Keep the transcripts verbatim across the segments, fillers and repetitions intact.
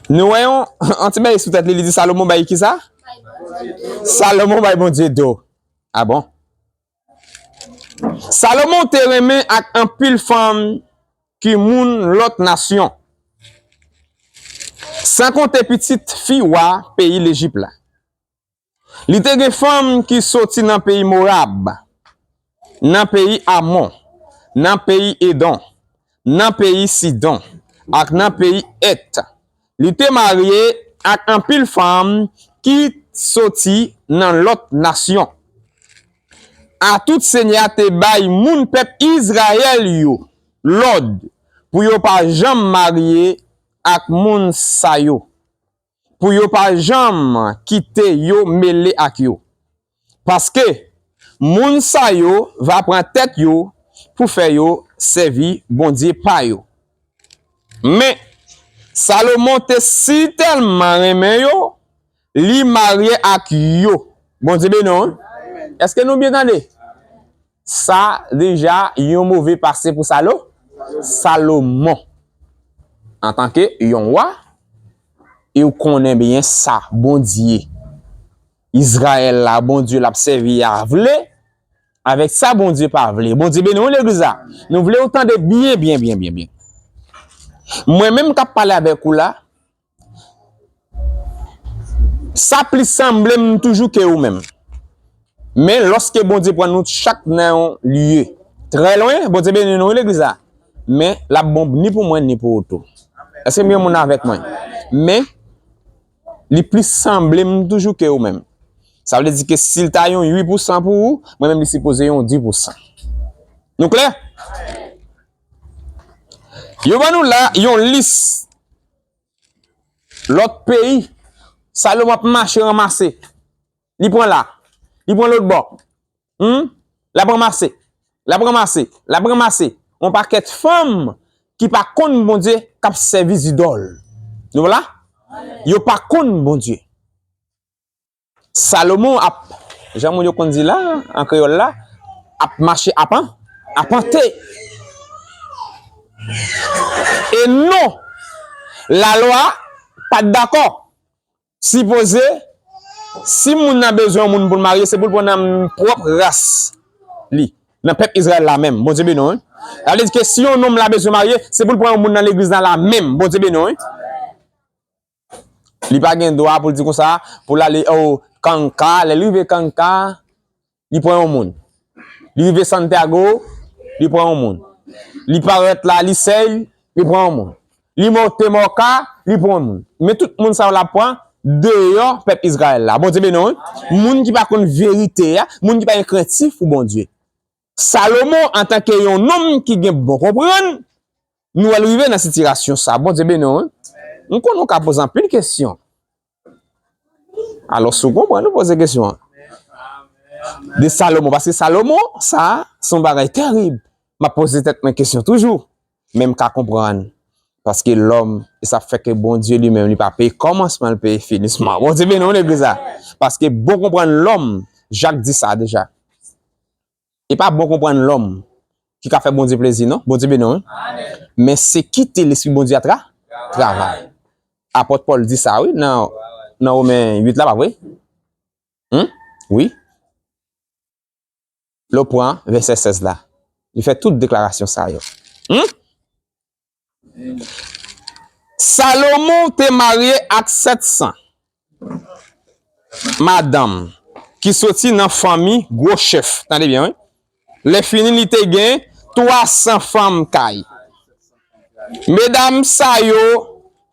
Nou wè yon, yon ti bagay sou tèt li, li di Salomon bay kisa? Salomon bay Bondye do. A bon? Salomon te renmen ak anpil fanm ki moun lòt nasyon, san konte pitit fi wa peyi Lejip la. Li te gen fanm ki soti nan peyi Moab, nan peyi Amon, nan peyi Edon, nan peyi Sidon, ak nan peyi Et. Li te marye ak anpil fanm ki soti nan lòt nasyon. Atout Senyè a te bay moun pèp Izrayèl yo lòd pou yo pa janm marye ak moun sa yo, pou yo pa janm kite yo mele ak yo. Paske moun sa yo va pran tèt yo pou fè yo sèvi bondye pa yo. Men, Salomon te sitèlman renmen yo, li marye ak yo. Bondye beni w, wi. Èske nou byen tande? Sa deja yon move pase pou Salo, Salomon. Antanke yon wa, e w konnen byen sa Bondye Izrayèl la, Bondye l ap sèvi a vle, avèk sa Bondye pa vle. Bondye beni w, legliz la. Nou vle w tande byen, byen, byen, byen, byen. Mwen menm k ap pale avèk ou la, sa plis sanble m toujou ke ou menm. Men lòske Bondye pran nou chak nan yon lye trè lwen, Bondye beni nou, wi, legliz la. Men l ap bon ni pou mwen, ni pou ou tou. Èske m gen moun avèk mwen? Men, li plis sanble m toujou ke ou menm. Sa vle di ke si l ta yon uit pousan pou ou, mwen menm li sipoze yon dis pousan. Nou klè? Yo ban nou la yon lis lòt peyi Salomon ap mache ranmase. Li pran la, li pran lòt bò. Hmm? L ap ranmase, l ap ranmase, l ap ranmase yon pakèt fanm ki pa konn Bondye, k ap sèvi zidòl. Nou la? Yo pa konn Bondye. Salomon ap, jan moun yo konn di la, an kreyòl la, ap mache apan, apante. E non, lalwa pa t dakò. Sipoze, si moun nan bezwen yon moun pou l marye, se pou l pran nan pwòp ras li, nan pèp Izrayèl la menm. Bondye beni w, wi. Sa vle di ke si yon nonm la bezwen marye, se pou l pran yon moun nan legliz la, la menm. Bondye beni w, wi. Li pa gen dwa pou l di konsa, pou l ale, o, Kanka, lè l rive Kanka, li pran yon moun. Li rive Santiago, li pran yon moun. Li parèt la, li sèy, li pran yon moun. Li monte Mòka, li pran yon moun. Men tout moun sa yo l ap pran deyò pèp Izrayèl la. Bondye beni w, wi. Moun ki pa konn verite a, moun ki pa gen krentif pou Bondye. Salomon, antanke yon nonm ki gen bon konprann, nou wè l rive nan sitiyasyon sa. Bondye beni w, wi. M konnen w ka poze anpil kesyon. Alò, si w konprann, ou poze kesyon an. De Salomon, paske Salomon, sa, se yon bagay terib. M ap poze tèt mwen kesyon toujou. Men m ka konprann. Paske lòm, e sa fè ke Bondye li menm, li pa peye kòmansman, li peye finisman. Bondye beni w, legliz la. Paske bon konprann lòm, Jak di sa deja. E pa bon konprann lòm ki ka fè Bondye plezi, non. Bondye beni w, wi. Men se kite Lespri Bondye a tra-, travay. Apòt Pòl di sa, wi, nan, nan Women uit la, pa vre? Hmm? Wi. Lè w pran vèsè sèz la, li fè tout deklarasyon sa yo. Hmm? Salomon te marye ak sèt san madanm ki soti nan fanmi gwo chèf. Tande byen, wi. Lè fini, li te gen twa san fanm kay. Medam sa yo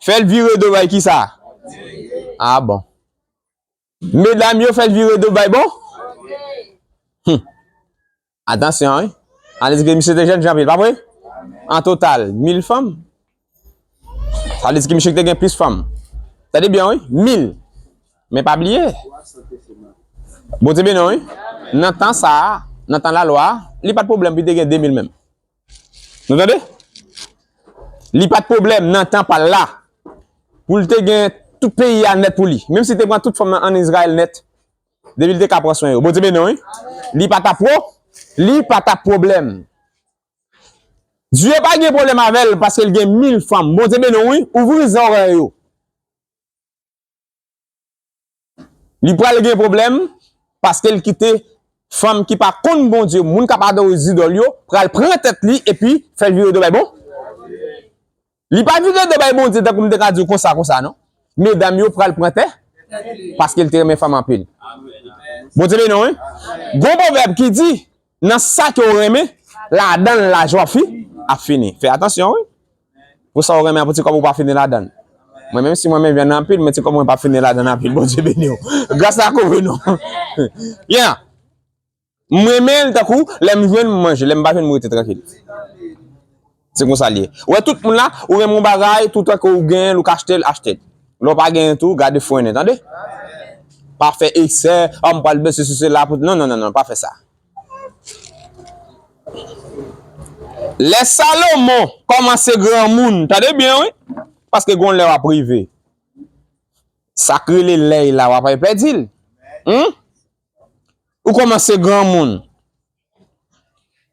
fè l vire do bay kisa? A bon. Medam yo fè l vire do bay bon? Hmm. Atansyon, wi. Sa vle di ke misye te jèn jan anpil, pa vre? An total, mil fanm. Sa vle di ke misye te gen plis fanm. Tande byen, wi. Mil. Men pa bliye. Bondye beni w, wi. Nan tan sa a, nan tan lalwa a, li pa t pwoblèm pou li te gen de mil menm. Nou tande? Li pa t pwoblèm nan tan pa l la pou l te gen tout peyi a nèt pou li. Menm si l te pran tout fanm nan ann Izrayèl nèt, depi l te ka pran swen yo. Bondye beni w, wi. Li pa t ap pwo-, li pa t ap pwoblèm. Dye pa gen pwoblèm avè l paske l gen mil fanm. Bondye beni w, wi. Ouvri zòrèy ou. Li pral gen pwoblèm paske l kite fanm ki pa konn Bondye, moun k ap adore zidòl yo, pral pran tèt li epi fè l vire do bay bon. Li pa vire do bay Bondye tankou m te ka di w konsa, konsa, non. Medam yo pral pran tè paske l te renmen fanm anpil. Bondye beni w, wi. Gon pwovèb ki di, nan sa ke w renmen, ladan l lajwa fi ap fini. Fè atansyon, wi. Pou sa w renmen an, pou ti kòb ou pa fini ladan l. Mwen, menm si mwen renmen vyann anpil, men ti kòb mwen pa fini ladan l anpil. Bondye beni w. Gras la kouvri nou. Yeah. M renmen l tankou, lè m jwenn, m manje, lè m pa jwenn, m rete trankil. Se konsa l ye. Ou wè tout moun la, ou renmen yon bagay, toutan ke ou genyen l, ou ka achte l, achte l. Lè w pa genyen tou, gade fwennen, tande? Pa fè eksè, a, m pral bese sou sela pou, non, non, non, non, pa fè sa. Lè Salomon kòmanse granmoun, tande byen, wi, paske gon lè w ap rive. Sa k rele lèy la, w ap al pèdi l. Hmm? Ou kòmanse granmoun.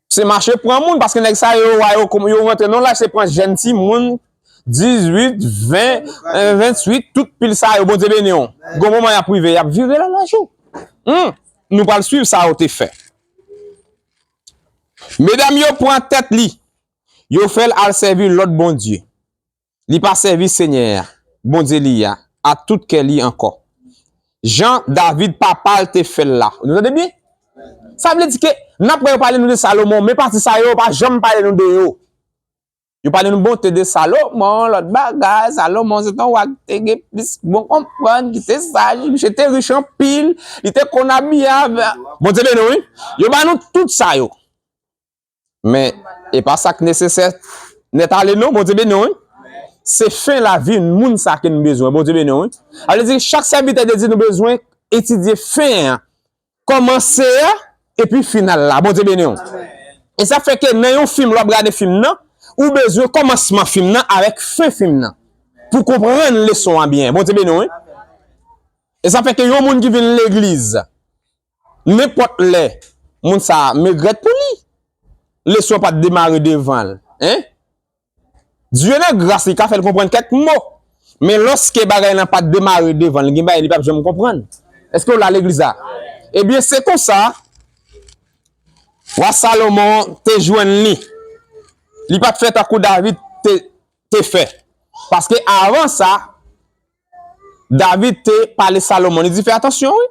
Se mache pran moun, paske nèg sa yo, wa yo, yo rantre nan laj, se pran jèn timoun, dizuit, ven, eh, venntuit, tout pil sa yo, Bondye beni w. Gon moman y ap rive, y ap vire nan laj ou. Hmm. Nou pral swiv sa yo te fè. Medam yo pran tèt li, yo fè l al sèvi lòt bondye. Li pa sèvi Senyè a, Bondye li a, a tout kè li ankò. Jan David papa l te fè l la. Nou tande byen? Sa vle di ke n ap wè yo pale nou de Salomon, men pati sa yo, yo pa janm pale nou de yo. Yo pale nou bonte de Salomon, lòt bagay, Salomon se te yon wa ki te gen plis bon konprann, ki te saj, misye te rich anpil, li te konn abiye avè. Bondye beni w, wi. Yo ba nou tout sa yo. Men, e pa sa k nesesè nèt ale, non, Bondye beni w, wi. Se fen lavi moun sa ke nou bezwen, Bondye beni w, wi. Sa vle di, chak sèvitè de Dye nou bezwen etidye fen an, kòmanse a, epi final la, Bondye beni w. E sa fè ke nan yon fim, lè w ap gade fim nan, ou bezwen kòmansman fim nan avèk fen fim nan. Pou konprann leson an byen, Bondye beni w, wi. E sa fè ke yon moun ki vin legliz, nenpòt lè, moun sa a, m regrèt pou li. Leson an pa t demare devan l. Hein? Dye nan gras li ka fè l konprann kèk mo. Men lòske bagay lan pa t demare devan l, gen bagay li p ap janm konprann. Èske w la legliz la? Ebyen, se konsa, wa Salomon te jwenn li. Li pa t fè tankou David te, te fè. Paske avan sa, David te pale Salomon, li di, fè atansyon, wi.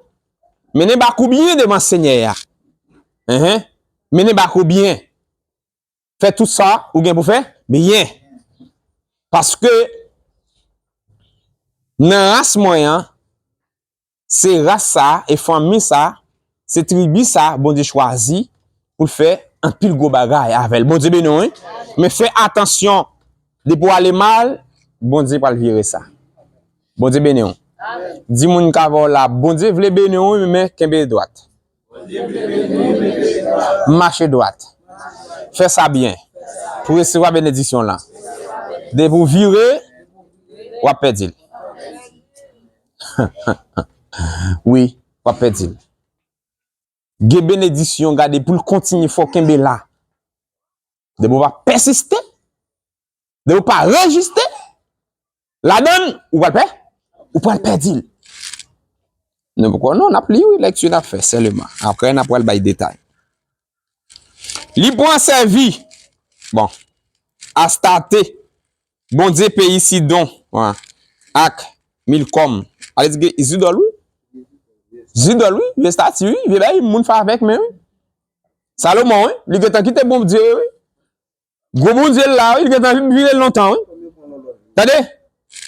Mennen bak ou byen devan Senyè a. Enhen. Mennen bak ou byen. Fè tout sa ou gen pou fè byen. Paske nan ras mwen an, se ras sa, e fanmi sa, se tribi sa, Bondye chwazi pou l fè anpil gwo bagay avè l. Bondye beni w, wi. Men fè atansyon, depi w ale mal, Bondye pral vire sa. Bondye beni w. Di moun k avè w la, Bondye vle beni w, wi, men kenbe dwat. Mache dwat. Fè sa byen. Pou resevwa benediksyon lan. Depi w vire, w ap pèdi l. Wi, w ap pèdi l. Gen benediksyon, gade, pou l kontinye fò w kenbe la. Depi w pa pèsiste, depi w pa reziste ladan l, ou pral pè, ou pral pèdi l. Nou poko, non, n ap li, wi, lèkti n ap fè sèlman. Apre, n ap pral bay detay. Li pran sèvi, bon, Astarte, bondye peyi Sidon, wi, ak Milkòm. Ale di gen zidòl, wi. Zidòl, wi. Vye estati, wi. Vye bagay moun fè avèk men, wi. Salomon, wi. Li gentan kite Bondye, wi. Gwo Bondye l la, wi. Li gentan vire l lontan, wi. Tande?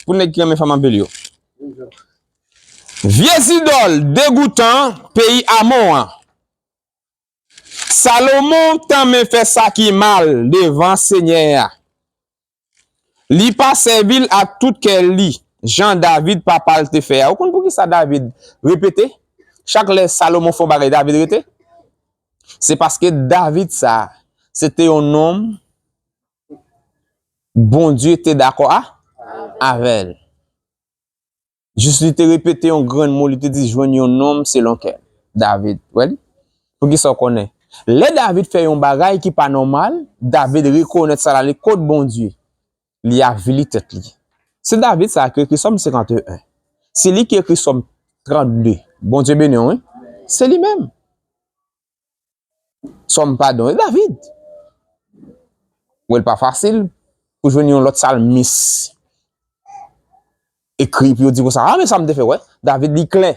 Pou nèg ki renmen fanm anpil yo. Vye zidòl degoutan peyi Amon an. Salomon tanmen fè sa ki mal devan Senyè a. Li pa sèvi l ak tout kè li, jan David papa l te fè a. Ou konn poukisa David repete? Chak lè Salomon fè yon bagay, David rete? Se paske David sa, se te yon nonm Bondye te dakò a, avè l. Jis li te repete yon grenn mo, li te di, jwenn yon nonm selon kè l. David, wè li? Poukisa w konnen? Lè David fè yon bagay ki pa nòmal, David rekonèt sa la, li kot Bondye. Li avili tèt li. Se David sa ki ekri Sòm senkanteyen. Se li ki ekri Sòm trannde. Bondye beni w, wi. Se li menm. Sòm pa don, e David. Wè, l pa fasil pou jwenn yon lòt salmis ekri pou yo di konsa, a, men sa m te fè, wè. David, li klè.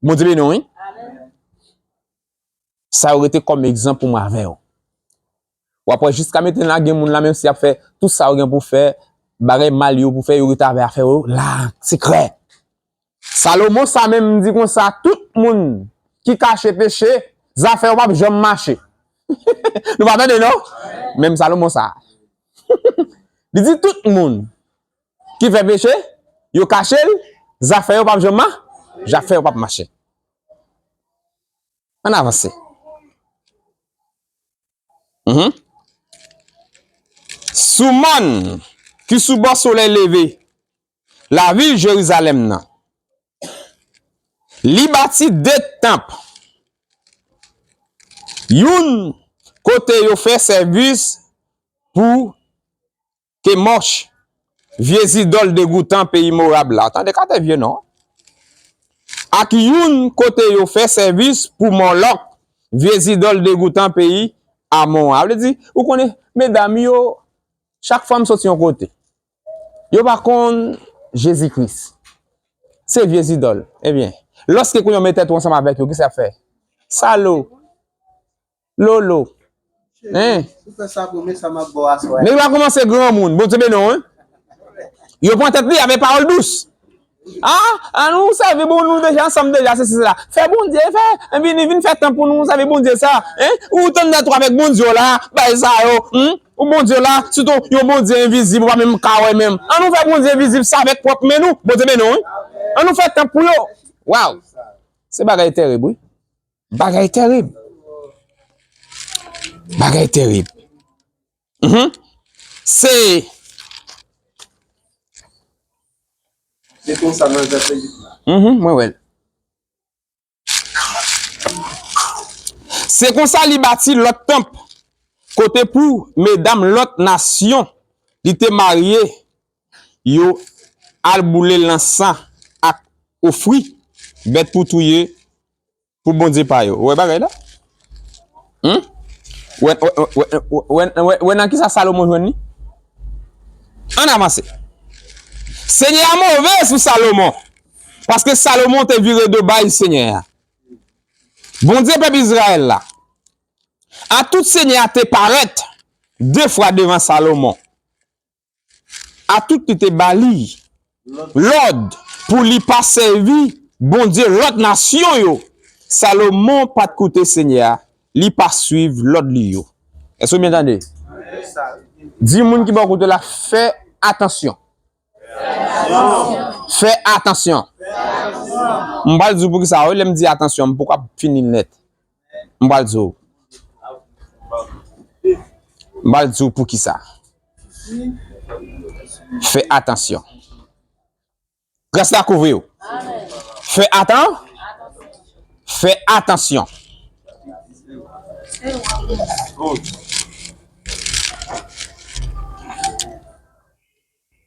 Bondye beni w, wi. Sa yo rete kòm egzanp pou mwen avè w. W ap wè jiska mentnan gen moun la, menm si y ap fè tout sa yo gen pou fè, bagay mal yo pou fè, yo rete avè afè yo la, sekrè. Salomon sa menm di konsa, tout moun ki kache peche, zafè yo p ap janm mache. Nou pa tande, non? Menm Salomon sa. Li di tout moun ki fè peche, yo kache l, zafè yo p ap janm ma-, zafè yo p ap mache. Ann avanse. Mhm. Sou mòn ki sou bò solèy leve, lavil Jerizalèm nan, li bati de tanp. Youn kote yo fè sèvis pou Kemòch, vye zidòl degoutan peyi Mowab la. Tande, kate vye non. Ak youn kote yo fè sèvis pou Mòlòk, vye zidòl degoutan peyi Amon an. Sa vle di, ou konnen, medam yo, chak fwa m soti yon kote, yo pa konn Jezi Kris. Se vye zidòl. Ebyen, lòske kounye a w met tèt ou ansanm avèk yo, kisa y ap fè? Salo. Lolo. Hein? Ou fè sa pou men sa m ap ba w aswè a. Nèg la kòmanse granmoun. Bondye beni w, hein? Yo pran tèt li avèk pawòl dous. Ah, ah, nou sèvi bon, nou deja ansanm deja, se, se, se la. Fè Bondye, fè, vin, vin fè tan pou nou sèvi Bondye sa. Hein? Ou tann dat ou avèk Bondye w la, bay sa yo. Hmm? Ou Bondye w la, sitou yon Bondye envizib, ou pa menm ka wè menm. An nou fè Bondye vizib sa avèk pwòp men nou. Bondye beni w, hein? An nou fè tan pou yo. Waw. Se bagay terib, wi. Bagay terib. Bagay terib. Mhm. Se, se konsa nan vèsè uit la. Mhm, mwen wè l. Se konsa li bati lòt tanp, kote pou medam lòt nasyon li te marye yo al boule lansan ak ofri bèt pou touye pou bondye pa yo. Ou wè bagay la? Hmm? Wè, wè, wè, wè, wè, wè, wè nan kisa Salomon jwenn li? Ann avanse. Senyè a move sou Salomon, paske Salomon te vire do bay Senyè a, Bondye pèp Izrayèl la. A tout Senyè a te parèt de fwa devan Salomon. A tout li te ba li lòd pou li pa sèvi bondye lòt nasyon yo. Salomon pa t koute Senyè a, li pa swiv lòd li yo. Èske w byen tande? Di moun ki bò kote w la, fè atansyon. Fè atansyon. M pral di w poukisa, wi, lè m di atansyon, m poko ap fini l nèt. M pral di w. M pral di w poukisa. Fè atansyon. Gras la kouvri w. Fè atan-, fè atansyon.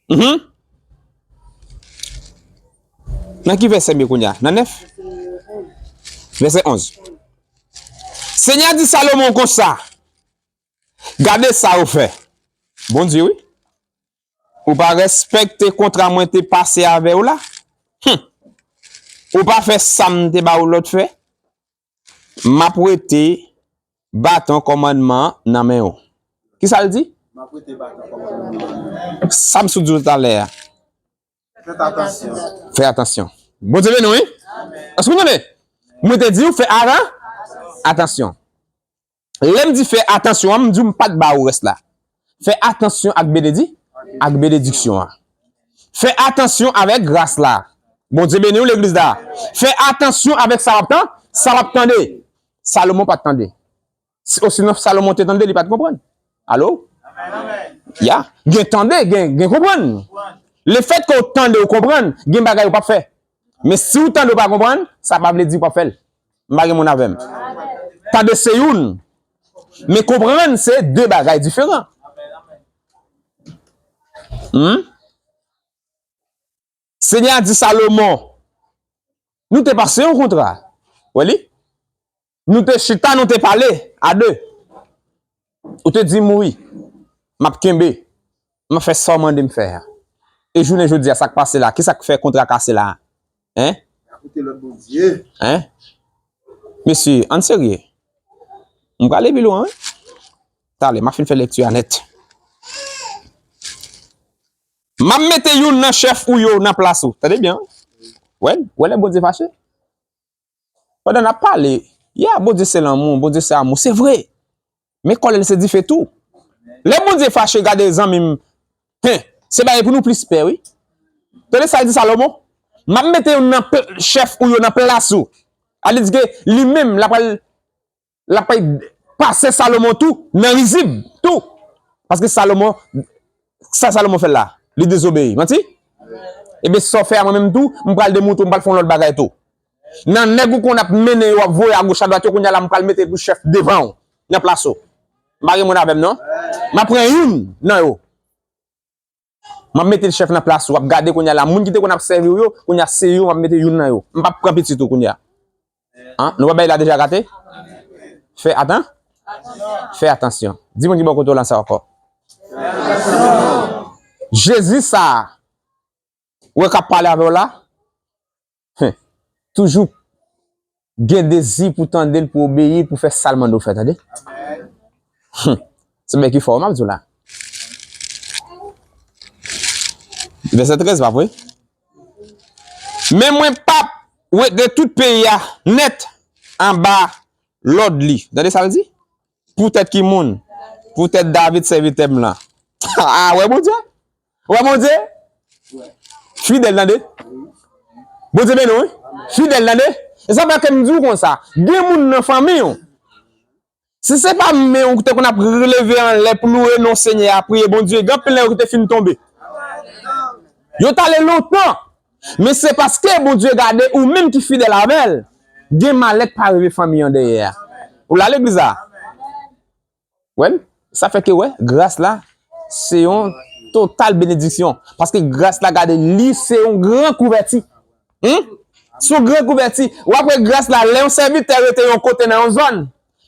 Mhm. Nan ki vèsè m ye kounye a? Nan nèf? Vèsè onz. Senyè a di Salomon konsa, gade sa ou fè. Bondye, wi. Ou pa respekte kontra mwen te pase avè w la. Hum. Ou pa fè sa m te ba w lòd fè. M ap wete baton kòmandman an nan men w. Kisa l di? M ap wete baton kòmandman an nan men w. Sa m sot di w talè a. Fè atansyon. Fè atansyon. Bondye beni w, wi. Èske w tande? Mwen te di w fè ata-, atansyon. Lè m di fè atansyon an, m di w m pa t ba ou rès la. Fè atansyon ak benedi-, ak benediksyon an. Fè atansyon avèk gras la. Bondye beni w, legliz la. Fè atansyon avèk sa w ap tan-, sa w ap tande. Salomon pa t tande. Si, osinon Salomon te tande, li pa t konprann. Alo? Ya. Gen tande, gen, gen konprann. Lefètke w tande, w konprann, gen bagay ou p ap fè. Men si w tande, w pa konprann, sa pa vle di w p ap fè l. M pa gen moun avè m. Tande se youn. Men konprann se de bagay diferan. Hmm? Senyè a di Salomon, Nou te pase yon kontra. Wè li? Nou te chita, nou te pale a de. Ou te di m wi. M ap kenbe. M ap fè sa w mande m fè a. E jounen jodi a, sa k pase la? Kisa k fè kontra kase la? Hein? Koute lòt Bondye. Hein? Mesye, ann serye. M prale pi lwen, wi. Talè, m ap fin fè lekti a nèt. M ap mete youn nan chèf ou yo nan plas ou. Tande byen, wi. Wè, wè lè Bondye fache. Pandan n ap pale, ya, Bondye se lanmou, Bondye se amou, se vre. Men kòlè l se dife tou. Lè Bondye fache, gade zanmi m, hen, se bagay pou nou plis pè, wi. Tande sa l di Salomon? M ap mete youn nan pl-, chèf ou yo nan plas ou. A li di ke li menm, l ap pral, l ap pral pase Salomon tou nan rizib, tou. Paske Salomon, sa Salomon fè la, li dezobeyi. Manti? Ebyen, sa w fè a mwen menm tou, m pral demoutre w, m pral fè yon lòt bagay tou. Nan nèg ou konn ap mennen yo, ap voye agoch adwat yo, kounye a la, m pral mete pou chèf devan w, nan plas ou. M pa gen moun avè m, non. M ap pran youn nan yo. M ap mete l chèf nan plas ou, w ap gade kounye a la. Moun ki te konn ap sèvi w yo, kounye a se yo, m ap mete youn nan yo. M p ap pran pitit ou kounye a. An, nou wè bagay la deja gate? Fè atan-, fè atansyon. Di moun ki bò kote w la sa ankò. Jezi sa a, ou wè k ap pale avè w la, hen, toujou gen dezi pou tande l, pou obeyi l, pou fè sa l mande w fè, tande? Hen, se bagay ki fò, m ap di w la. Vèsè trèz, pa vre? Men mwen p ap wete tout peyi a nèt anba lòd li. Tande sa l di? Poutèt ki moun? Poutèt David, sèvitè m lan. A, wè Bondye? Wè Bondye? Fidèl, tande? Bondye beni w, wi. Fidèl, tande? E sa fè ke m di w konsa, gen moun nan fanmi w, si se pa men w ki te konn ap leve anlè pou louwe non Senyè a, priye Bondye, gen anpil nan yo ki te fin tonbe. Yo t ale lontan. Men se paske Bondye gade ou menm ki fidèl avè l, gen malè k pa rive fanmi an dèyè a. Ou la legliz la? Wè l? Sa fè ke, wè, gras la, se yon total benediksyon. Paske gras la, gade, li se yon gran kouvèti. Hum? Se yon gran kouvèti. W ap wè gras la, lè yon sèvitè rete yon kote nan yon zòn,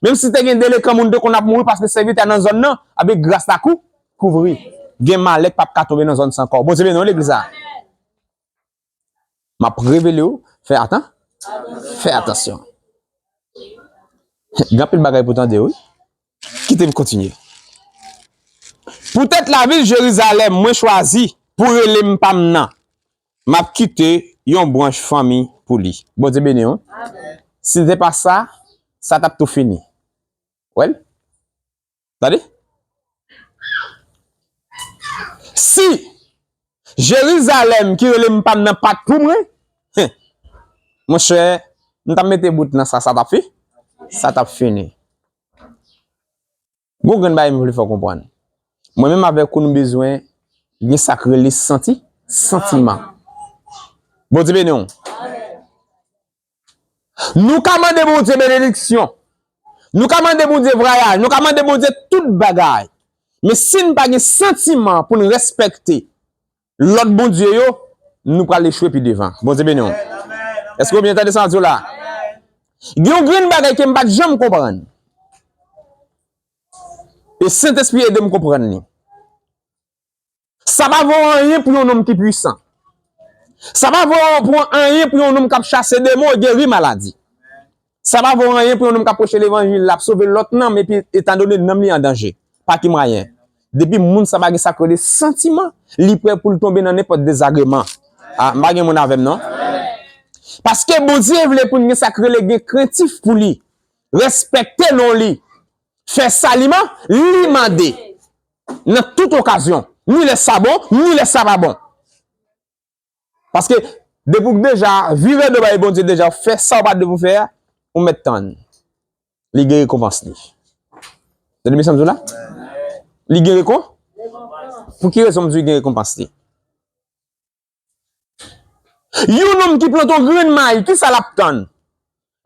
menm si te gen delekan moun te konn ap mouri paske sèvitè nan zòn nan, ebyen gras la kou-, kouvri. Gen malè k p ap ka tonbe nan zòn sa ankò. Bondye beni w, legliz la. M ap revele w, fè atan-, fè atansyon. Gen anpil bagay pou tande, wi. Kite m kontinye. Poutèt lavil Jerizalèm, mwen chwazi pou rele m pa m nan. M ap kite yon branch fanmi pou li. Bondye beni w. Si se te pa sa, sa t ap tou fini. Wè l? Tande? Si Jerizalèm ki rele m pa m nan pa t pou mwen, hen, monchè, m t ap mete bout nan sa, sa t ap fi-, sa t ap fini. Gon grenn bagay m vle fè w konprann. Mwen menm avèk ou, nou bezwen gen sa k rele santi-, santiman. Bondye beni w. Nou ka mande Bondye benediksyon. Nou ka mande Bondye vwayaj. Nou ka mande Bondye tout bagay. Men si n pa gen santiman pou n respekte lòd Bondye yo, nou pral echwe pi devan. Bondye beni w. Èske w byen tande sa m ap di w la? Gen yon grenn bagay ke m pa t janm konprann. E Sentespri ede m konprann li. Sa pa vo anyen pou yon nonm ki pwisan. Sa pa vo pou anyen pou yon nonm k ap chase demon e geri maladi. Sa pa vo anyen pou yon nonm k ap preche levanjil, l ap sove lòt nanm, epi etandone nanm li an danje. Pa ki mwayen. Depi moun sa pa gen sa k rele santiman, li prè pou l tonbe nan nenpòt dezagreman. A, m pa gen moun avè m, non. Paske Bondye vle pou n gen sa k rele gen krentif pou li, respekte non li, fè sa li man-, li mande. Nan tout okazyon. Ni lè sa bon, ni lè sa pa bon. Paske, depi w deja vire do bay Bondye, deja w fè sa w pa t dwe pou fè a, ou mèt tann. Li gen rekonpans li. Tande mesye m di w la? Li gen rekon-, pou ki rezon m di w li gen rekonpans li? Yon nonm ki plante yon grenn mayi, kisa l ap tann?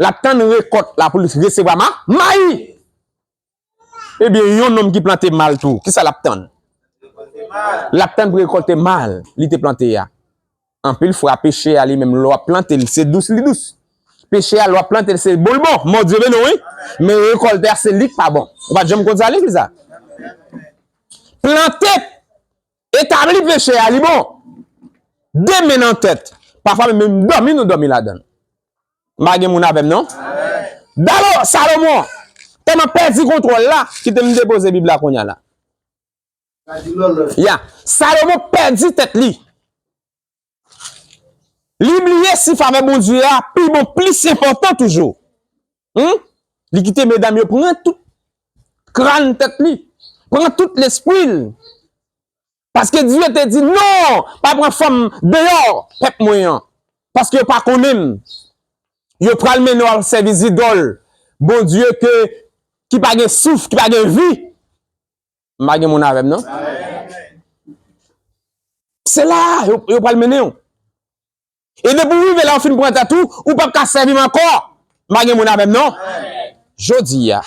L ap tann rekòt la pou l resevwa ma-, mayi. Ebyen, yon nonm ki plante mal tou, kisa l ap tann? L ap tann pou rekòlte mal li te plante a. Anpil fwa, peche a li menm, lè w ap plante l, se dous li dous. Peche a, lè w ap plante l, se bon l bon. Bondye beni w, wi. Men rekòlte a, se li k pa bon. Ou pa t janm konn sa legliz la? Plante, etabli peche a, li bon. De men nan tèt. Pafwa, menm dòmi, nou dòmi ladan l. M pa gen moun avè m, non? Dalo, Salomon, tèlman pèdi kontwòl la, kite m depoze Bib la kounye a la. Ya, Salomon pèdi tèt li. Li bliye si favè Bondye a pi bon, plis enpòtan toujou. Hmm? Li kite medam yo pran tout kràn tèt li, pran tout lespri l. Paske Dye te di, "Non, pa pran fanm deyò pèp mwen an, paske yo pa konnen m." Yo pral mennen w al sèvi zidòl, Bondye ke, ki pa gen souf, ki pa gen vi. M pa gen moun avè m, non? Se la yo, yo pral mennen w. E depi w rive la, w fin pran tèt ou, ou p ap ka sèvi m ankò. M pa gen moun avè m, non? Jodi a,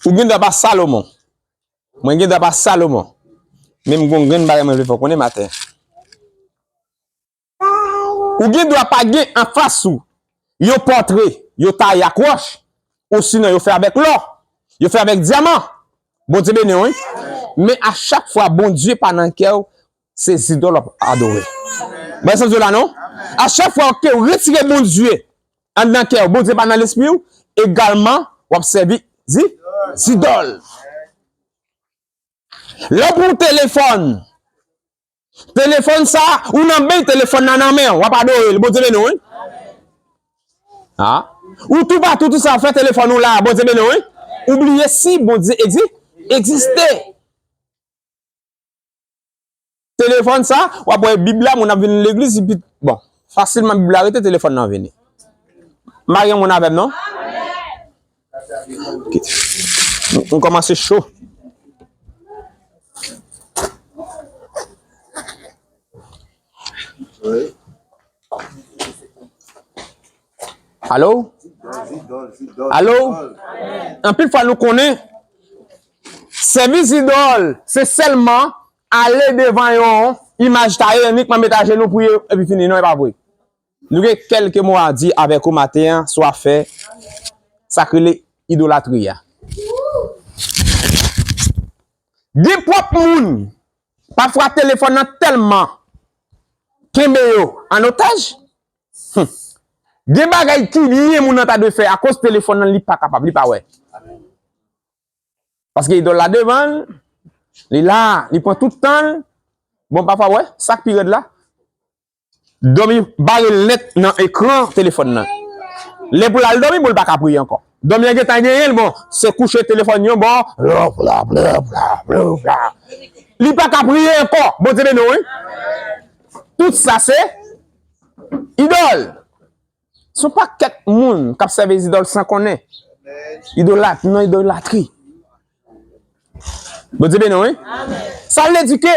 ou gen dwa pa Salomon. Mwen gen dwa pa Salomon. Men m gon grenn bagay mwen vle fè w konnen maten. Ou gen dwa pa gen anfas ou yon pòtre yo taye ak wòch, osinon yo fè avèk lò, yo fè avèk dyaman. Bondye beni w, wi. Men a chak fwa Bondye pa nan kè w, se zidòl w ap adore. Mwen santi w la, non? A chak fwa ke w retire Bondye anndan kè w, Bondye pa nan lespri w, egalman, w ap sèvi zi-, zidòl. Lè w pran telefòn, telefòn sa, ou nan beny, telefòn nan nan men w, w ap adore l. Bondye beni w, wi. Ha? Ou toupatou, tout sa w fè, telefòn ou la, Bondye beni w, wi. Ou bliye si Bondye egzi-, egziste. Telefòn sa, w ap wè Bib la, moun ap vin legliz, epi, bon, fasilman Bib la rete, telefòn nan vini. M pa gen moun avè m, non? Ok. M, m kòmanse cho. Alo? Alo? Anpil fwa nou konnen, sèvis idòl, se sèlman ale devan yon imaj taye, inikman met ajenou, priye, epi fini. Non, e pa vre. Nou gen kèlke mo a di avèk ou maten an, sou afè sa k rele idolatri a. Gen pwòp moun, pafwa telefòn nan tèlman kenbe yo an otaj, hmm, gen bagay ki byen moun nan ta dwe fè akoz telefòn nan li pa kapab, li pa wè. Paske idòl la devan l, li la, li pran tout tan l. Bon, pafwa, wè, sa k pi rèd la, dòmi bare l nèt nan ekran telefòn nan. Lè pou l al dòmi, bon, l pa ka priye ankò. Dòmi an gentan genyen l, bon, se kouche telefòn yon bò, bla, bla, bla. Li pa ka priye ankò. Bondye beni w, wi. Tout sa se idòl. Se yon pakèt moun k ap sèvi zidòl san konnen. Idolat, nan idolatri. Bondye beni w, wi. Sa vle di ke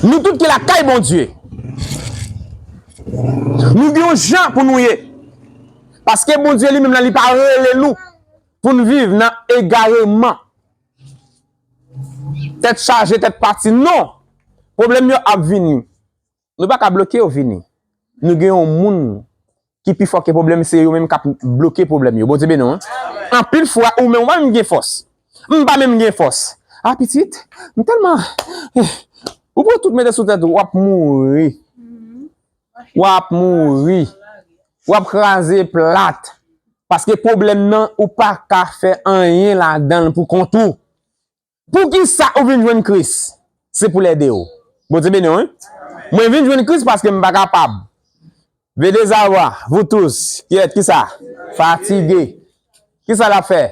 nou tout ki lakay Bondye, nou gen yon jan pou nou ye. Paske Bondye li menm nan, li pa rele nou pou n viv nan egareman. Tèt chaje, tèt pati, non. Pwoblèm yo ap vini. Nou pa ka bloke yo vini. Nou gen yon moun ki pi fò ke pwoblèm, se yo menm k ap bloke pwoblèm yo. Bondye beni w, wi. Anpil fwa, ou menm, ou pa menm gen fòs. M pa menm gen fòs. A, pitit, m tèlman, eh, ou pran tout mete sou tèt ou, w ap mouri. W ap mouri. W ap kraze plat. Paske pwoblèm nan, ou pa ka fè anyen ladan l pou kont ou. Poukisa ou vin jwenn Kris? Se pou l ede w. Bondye beni w, wi. Mwen vin jwenn Kris paske m pa kapab. Venez à moi, vous tous qui êtes, kisa? Fatigués. Kisa l ap fè?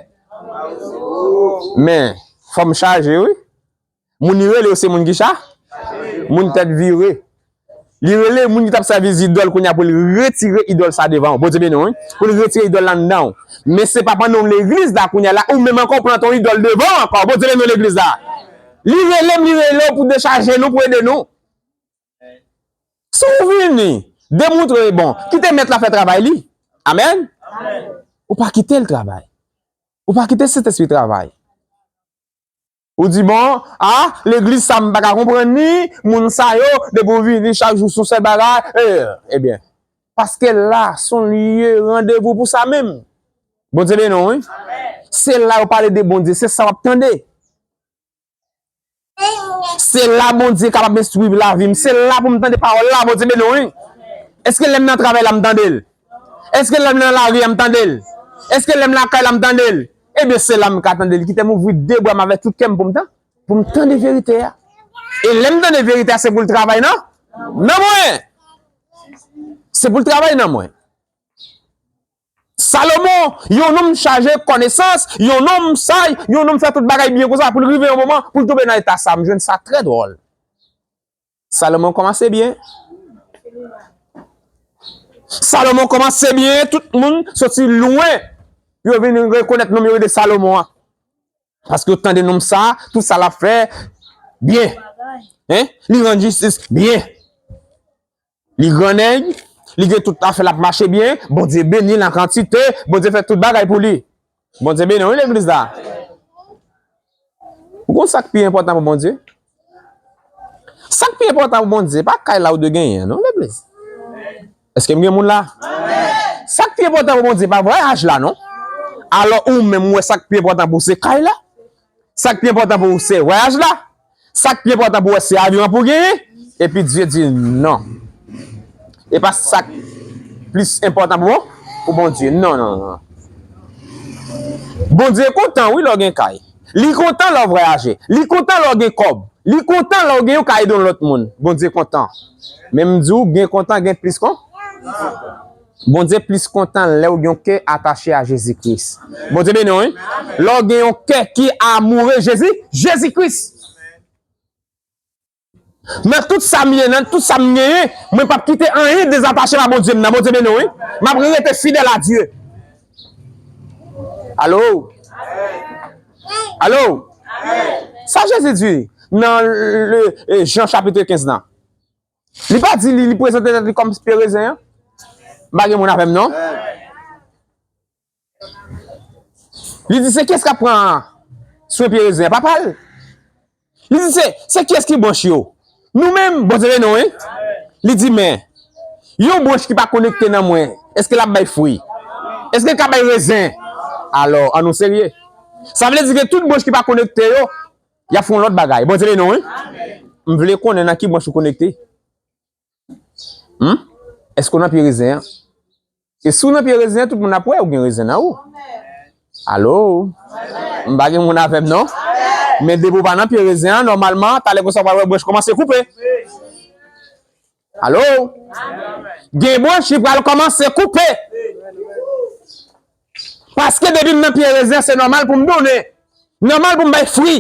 Men, fò m chaje, wi. Moun li rele yo se moun ki cha-, moun tèt vire. Li rele moun ki t ap sèvi zidòl kounye a pou l retire idòl sa devan w. Bondye beni w, wi. Pou l retire idòl la anndan w. Men se pa pandan w legliz la kounye a la, ou menm ankò w plante yon idòl devan w ankò. Bondye beni w legliz la. Li rele m, li rele w pou dechaje nou, pou ede nou. Si w vini, demontre, bon, kite mèt la fè travay li. Amèn. Ou pa kite l travay. Ou pa kite Sentespri travay. Ou di, bon, a, legliz sa m pa ka konprann li, moun sa yo, depi w vini chak jou se yon sèl bagay. E, ebyen, paske la, se yon lye randevou pou sa menm. Bondye beni w, wi. Se la yo pale de Bondye, se sa w ap tande. Se la Bondye kapab enstwi lavi m. Se la pou m tande pawòl la, Bondye beni w, wi. Èske lè m nan travay la, m tande l? Èske lè m nan lari a, m tande l? Èske lè m lakay la, m tande l? Ebyen, se la m ka tande l. Kite m ouvri de bra m avèk tout kè m pou m tan-, pou m tande verite a. E lè m tande verite a, se pou l travay nan, nan mwen. Se pou l travay nan mwen. Salomon, yon nonm chaje konesans, yon nonm saj, yon nonm fè tout bagay byen konsa, pou l rive yon moman, pou l tonbe nan eta sa, m jwenn sa trè dwòl. Salomon kòmanse byen. Salomon kòmanse byen, tout moun soti lwen, yo vin rekonèt nonm yo rele Salomon an. Paske yo tande nonm sa, tout sa l ap fè, byen. Hein? Li rann jistis byen. Li grannèg, li gen tout afè l ap mache byen, Bondye beni l an kantite, Bondye fè tout bagay pou li. Bondye beni w, wi, legliz la. Ou konn sa k pi enpòtan pou Bondye? Sa k pi enpòtan pou Bondye, pa kay la ou dwe genyen an, non, legliz. Èske m gen moun la? Sa k pi enpòtan pou Bondye, pa vwayaj la, non. Alò, ou menm, ou wè sa k pi enpòtan pou ou, se kay la? Sa k pi enpòtan pou ou, se vwayaj la? Sa k pi enpòtan pou ou, se avyon an pou w genyen? Epi Dye di, non. E pa sa k plis enpòtan pou, pou Bondye. Non, non, non. Bondye kontan, wi, lè w gen kay. Li kontan lè w vwayaje. Li kontan lè w gen kòb. Li kontan lè w gen yon kay de yon lòt moun. Bondye kontan. Men m di w, gen kontan, gen plis kon-, Bondye plis kontan lè w gen yon kè atache a Jezi Kris. Bondye beni w, wi. Lè w gen yon kè ki amoure Jezi, Jezi Kris. Nan tout sa m ye, nan tout sa m genyen, mwen p ap kite anyen dezatache m a Bondye m nan. Bondye beni w, wi. M ap rete fidèl a Dye. Alo? Alo? Sa Jezi di nan le, e, Jan chapit kenz lan? Li pa di li, li prezante tèt li kòm pye rezen an? M pa gen moun avè m, non? Li di, se kiyès k ap pran swen pye rezen an? Papa l. Li di, se, se kiyès ki branch yo? Nou menm, Bondye beni w, wi. Li di, men, yon branch ki pa konekte nan mwen, èske l ap bay fwi? Èske l ka bay rezen? Alò, ann nou serye. Sa vle di ke tout branch ki pa konekte yo, y ap fè yon lòt bagay. Bondye beni w, wi. M vle konnen nan ki branch ou konekte. Hmm? Èske w nan pye rezen an? E si w nan pye rezen an, tout moun ap wè ou gen rezen nan ou. Alo? M pa gen moun avè m, non? Men depi w pa nan pye rezen an, nòmalman, talè konsa w pral wè branch kòmanse koupe. Alo? Gen branch ki pral kòmanse koupe. Paske depi m nan pye rezen an, se nòmal pou m donnen. Nòmal pou m bay fwi.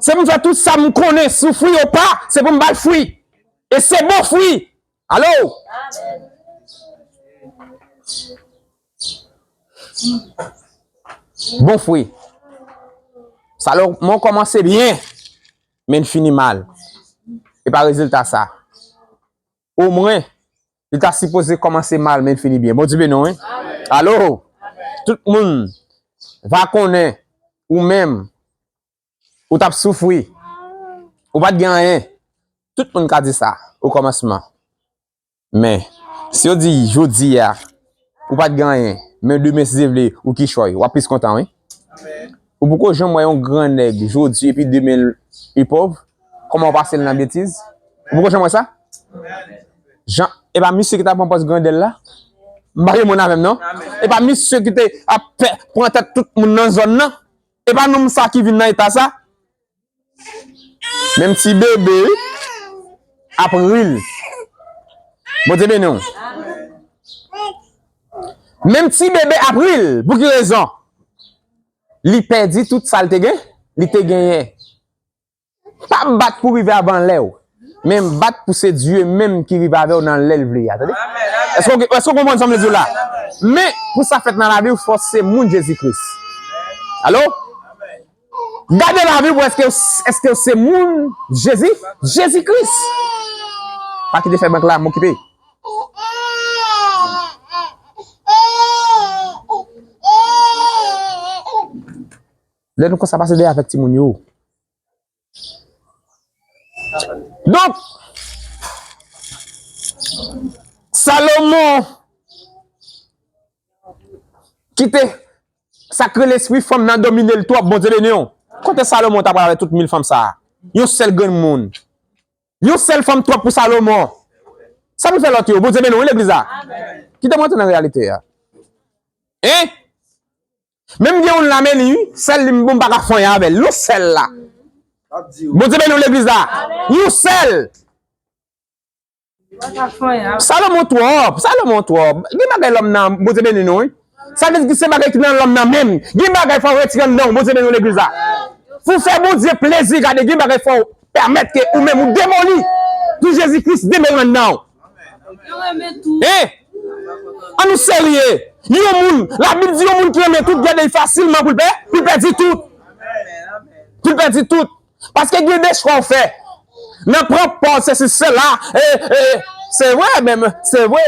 Se pou m fè tout sa m konnen, soufri ou pa, se pou m ba l fwi. E se bon fwi. Alo? Bon fwi. Salomon kòmanse byen, men l fini mal. E pa rezilta sa. Omwen, li ta sipoze kòmanse mal, men l fini byen. Bondye beni w, wi. Alo? Tout moun va konnen ou menm, ou t ap soufri, ou pa t gen anyen. Tout moun ka di sa okòmansman. Men, si yo di jodi a, ou pa t gen anyen, men demen, si Dye vle, ou kichòy, w ap plis kontan, wi. Ou poko janm wè yon gran nèg jodi epi demen li pòv? Kòman w pase l nan betiz? Ou poko janm wè sa? Jan, e pa misye ki ta pran pòz grandè l la? M pa gen moun avè m, non? E pa misye ki te ap pè-, pran tèt tout moun nan zòn nan? E pa nonm sa ki vin nan eta sa? Menm ti bebe ap ri l. Bondye beni w. Menm ti bebe ap ri l. Pou ki rezon? Li pèdi tout sa l te gen, li te genyen. Pa bat pou rive avan lè w. Men bat pou se Dye menm ki rive avè w nan lè l vle a. Tande? Èske w, èske w konprann sa m vle di w la? Men, pou sa fèt nan lavi w, fò w se moun Jezi Kris. Alo? Gade lavi w, èske, èske w se moun Jezi? Jezi Kris. Pa kite fè bank la, m okipe. Lè nou konsa pase dèyè avèk timoun yo. Donk, Salomon kite sa k rele espri fanm nan domine l twòp, Bondye beni w. Kote Salomon ta pral avèk tout mil fanm sa a? Yon sèl grenn moun. Yon sèl fanm twòp pou Salomon. Sa pou l fè lòt yo? Bondye beni w, wi, legliz la. Kite mwen antre nan reyalite a. Hein? Menm gen youn la, men li, wi, sèl li, m pa ka fè anyen avè l. Yon sèl la. Bondye beni w, legliz la. Yon sèl. Salomon twòp, Salomon twòp. Gen bagay lòm nan, Bondye beni nou, wi. Sa vle di ki se bagay ki nan lòm nan menm. Gen bagay fò w retire anndan w, Bondye beni w, legliz la. Pou fè Bondye plezi, gade, gen bagay fò w pèmèt ke ou menm ou demoli. Pou Jezi Kris demoli anndan w. Hein? An nou serye. Yon moun, Labib di yon moun ki renmen tout, gade l fasilman pou l pè, pou l pèdi tout. Pou l pèdi tout. Paske gen de chwa w fè. Nan pran pòz, sesi, sela, e, e, se vre, men, se vre.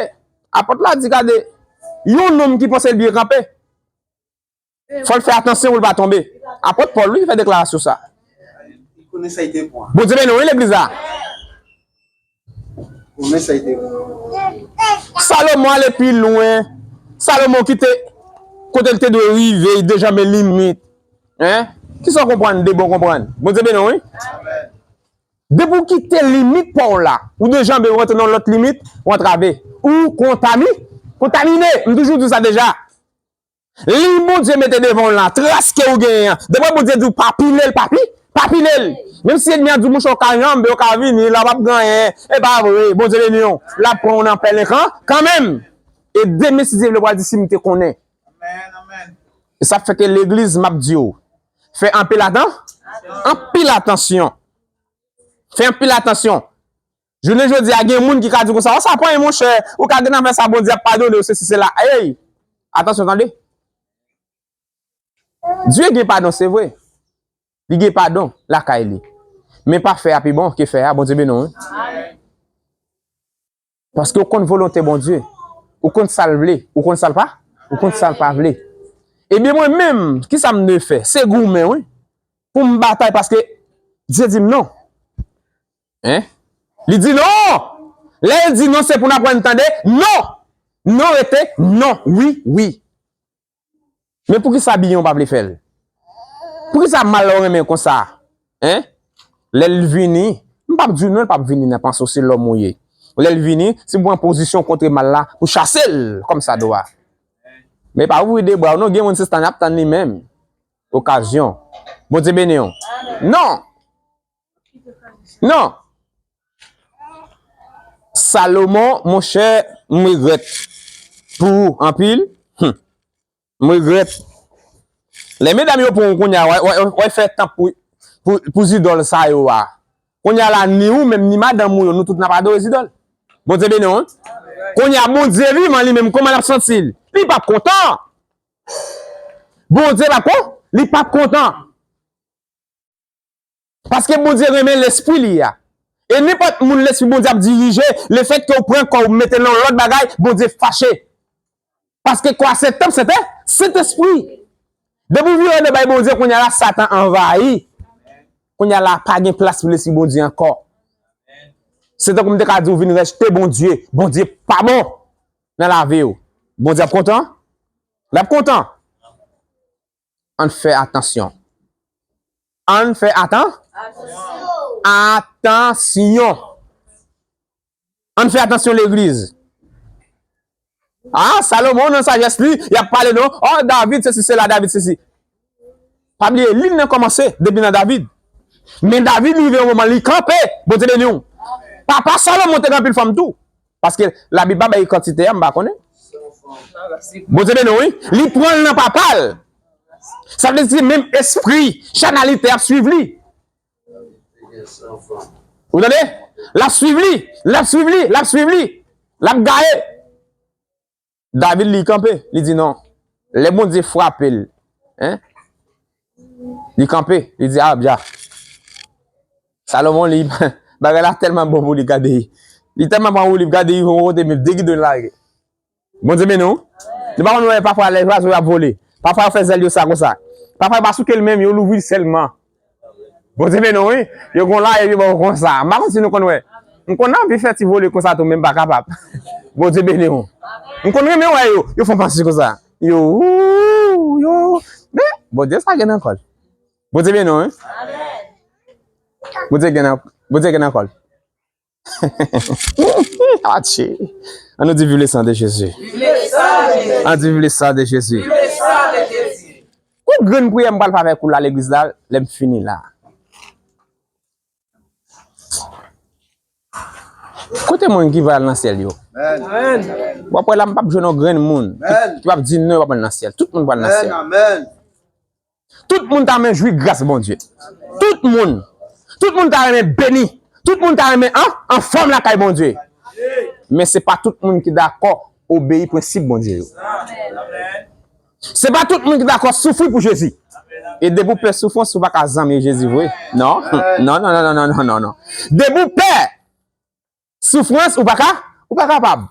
Apot la di, gade, yon nonm ki panse l byen kanpe, fò l fè atansyon pou l pa tonbe. Apot Pòl, wi, ki fè deklarasyon sa. Li konnen sa li te pran. Bondye beni w, wi, legliz la. Konnen sa li te pran. Salomon ale pi lwen. Salomon kite kote l te dwe rive, li dejanbe limit. Hein? Kisa w konprann de bon konprann? Bondye beni w, wi. Depi w kite limit pa w la, ou dejanbe, ou rantre nan lòt limit, ou antrave. Ou kontami-, kontamine. M toujou di sa deja. Liy Bondye mete devan w lan, tras ke ou genyen an. Depi Bondye di w pa pile l, pa pi-, pa pile l. Menm si ènmi an di w, monchè, w ka janbe, w ka vini, la p ap gen anyen. E pa vre, Bondye beni w. L ap pran w nan pèlen kan, kanmenm. E demen, si Dye vle, w a di, "Si m te konnen." E sa fè ke legliz, m ap di w, fè anpil atan-, anpil atansyon. Fè anpil atansyon. Jounen jodi a, gen moun ki ka di w konsa, "Ò, sa pa anyen, monchè, ou ka gen afè sa, Bondye ap padone w, sesi, sela." Ey! Atansyon, tande. Dye gen padon, se vre. Li gen padon lakay li. Men pa fè a pi bon ke fè a, Bondye beni w, wi. Paske ou konn volonte Bondye. Ou konn sa l vle. Ou konn sa l pa, ou konn sa l pa vle. Ebyen, mwen menm, kisa m dwe fè? Se goumen, wi. Pou m batay, paske Dye di m non. Hein? Li di non! Lè l di non, se pou n aprann tande non! Non rete non, wi, wi. Men poukisa byen w pa vle fè l? Poukisa mal w renmen konsa? Hein? Lè l vini, m p ap di w non, l p ap vini nan panse w se lòm ou ye. Lè l vini, si w pran pozisyon kontre mal la, pou chase l kòmsadwa. Men pa ouvri de bra w non, gen moun se tann y ap tann li menm. Okazyon. Bondye beni w. Non! Non! Salomon, monchè, m regrèt pou ou anpil. Hum. M regrèt. Lè medam yo pran w kounye a, w a, w a, w a fè tanp pou, pou, pou zidòl sa yo a. Kounye a la, ni ou menm, ni madanm ou yo, nou tout n ap adore zidòl. Bondye beni w, wi. Kounye a, Bondye vivan li menm, kòman l ap santi l? Li p ap kontan. Bondye p ap kon-, li p ap kontan. Paske Bondye renmen lespri li a. E nenpòt moun lespri Bondye ap dirije, lefètke w pran kò w mete l nan yon lòt bagay, Bondye fache. Paske kò a se tanp Sentè-, Sentespri. Depi w vire do bay Bondye, kounye a la, Satan anvayi. Kounye a la, pa gen plas pou lespri Bondye ankò. Se tankou m te ka di w vin rejte Bondye. Bondye pa bon nan lavi w. Bondye ap kontan? L ap kontan. Ann fè atansyon. Ann fè atan-, atansyon. Ann fè atansyon legliz. Ah, Salomon nan sajès li, y ap pale non. Oh, David sesi, sela, David sesi. Pa bliye, lim nan kòmanse depi nan David. Men David rive yon moman, li kanpe. Bondye beni w. Papa Salomon te gen anpil fanm tou. Paske Labib pa bay kantite a, m pa konnen. Bondye beni w, wi. Li pran l nan papa l. Sa vle di menm espri chanalite ap swiv li. Ou tande? L ap swiv li, l ap swiv li, l ap swiv li. L ap gaye. David li kanpe, li di non. Lè Bondye frape l, hein? Li kanpe, li di, "Ah, bya." Salomon li, bagay la tèlman bon pou li, gade. Li tèlman pran woulib, gade, li yon kote, men de gidon lage. Bondye beni w. Nou pa konn wè pafwa lè zwazo ap vole. Pafwa yo fè zèl yo sa konsa. Pafwa yo pa souke l menm, yo louvri l sèlman. Bondye beni w, wi. Yo gon la, epi bon konsa. M pa konn si nou konn wè. M konn anvi fè ti vole konsa tou, men m pa kapab. Bondye beni w. M konn renmen wè yo. Yo fè yon pase konsa. Yo, ou, yo. Men, Bondye sa gen nan kò l. Bondye beni w, wi. Bondye gen nan, Bondye gen nan kò l. Atchi. An nou di viv le sang de Jésus. Viv le sang de Jésus. An di viv le sang de Jésus. Viv le sang de Jésus. Yon grenn priyè m pral fè avèk ou la legliz la, lè m fini la. Kote moun ki pral nan syèl yo? Amen. W ap wè la, m p ap jwenn yon grenn moun ki, ki p ap di non, yo p ap nan syèl. Tout moun pral nan syèl. Amen. Tout moun ta renmen jwi gras Bondye. Tout moun. Tout moun ta renmen beni. Tout moun ta renmen an, anfòm lakay Bondye. Men se pa tout moun ki dakò obeyi prensip Bondye yo. Se pa tout moun ki dakò soufri pou Jezi. E depi w pè soufrans, ou pa ka zanmi Jezi vre. Non. Non, non, non, non, non, non, non. Depi w pè soufrans, ou pa ka, ou pa kapab.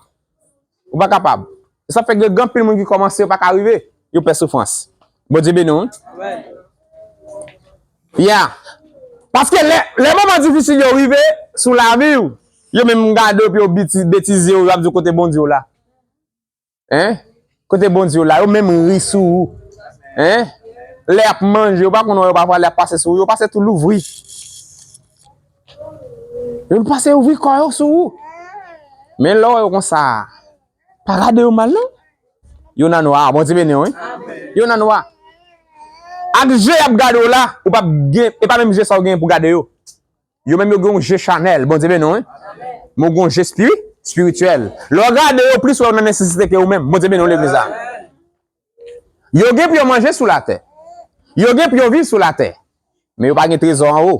Ou pa kapab. Sa fè gen, gen anpil moun ki kòmanse, yo pa ka rive. Yo pè soufrans. Bondye beni w. Amen. Ya. Paske lè, lè moman difisil yo rive sou lavi w, yo menm gade w, epi yo betize w, yo ap di w kote Bondye w la. Hein? Kote Bondye w la, yo menm ri sou ou. Hein? Lè y ap manje, yo pa konn wè yo pafwa lè y ap pase sou ou, yo pase tou louvri. Yo pase ouvri kò yo sou ou. Men lè w wè yo konsa, pa gade yo mal non. Yo nan nwa, Bondye beni w, wi. Yo nan nwa. Ak je y ap gade w la, ou p ap gen, e pa menm je sa w gen pou gade yo. Yo menm yo gen yon je chanèl, Bondye beni w, wi. Men w gen yon je spiri-, espirityèl. Lè w gade yo plis, wè yo nan nesesite ke ou menm. Bondye beni w legliz la. Yo gen pou yo manje sou latè. Yo gen pou yo viv sou latè. Men yo pa gen trezò anwo.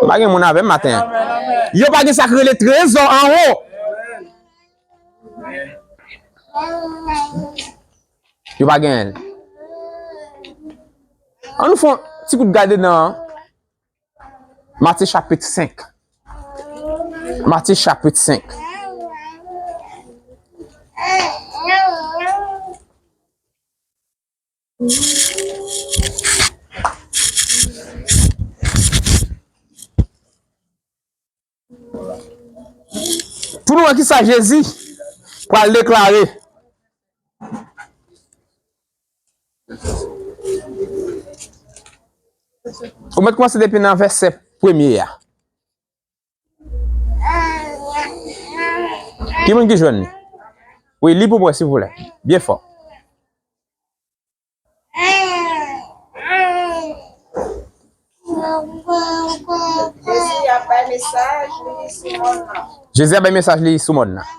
M pa gen moun avè m maten an. Yo pa gen sa k rele trezò anwo. Yo pa genyen l. An nou fè yon ti kout gade nan Matye chapit senk. Matye chapit senk. Pou nou wè kisa Jezi pral deklare. Ou mèt kòmanse depi nan vèsè premye a. Ki moun ki jwenn li? Wi, li pou mwen, silvouplè. Byen fò. Jezi ap bay mesaj li sou mòn nan. Jezi ap bay mesaj li sou mòn nan.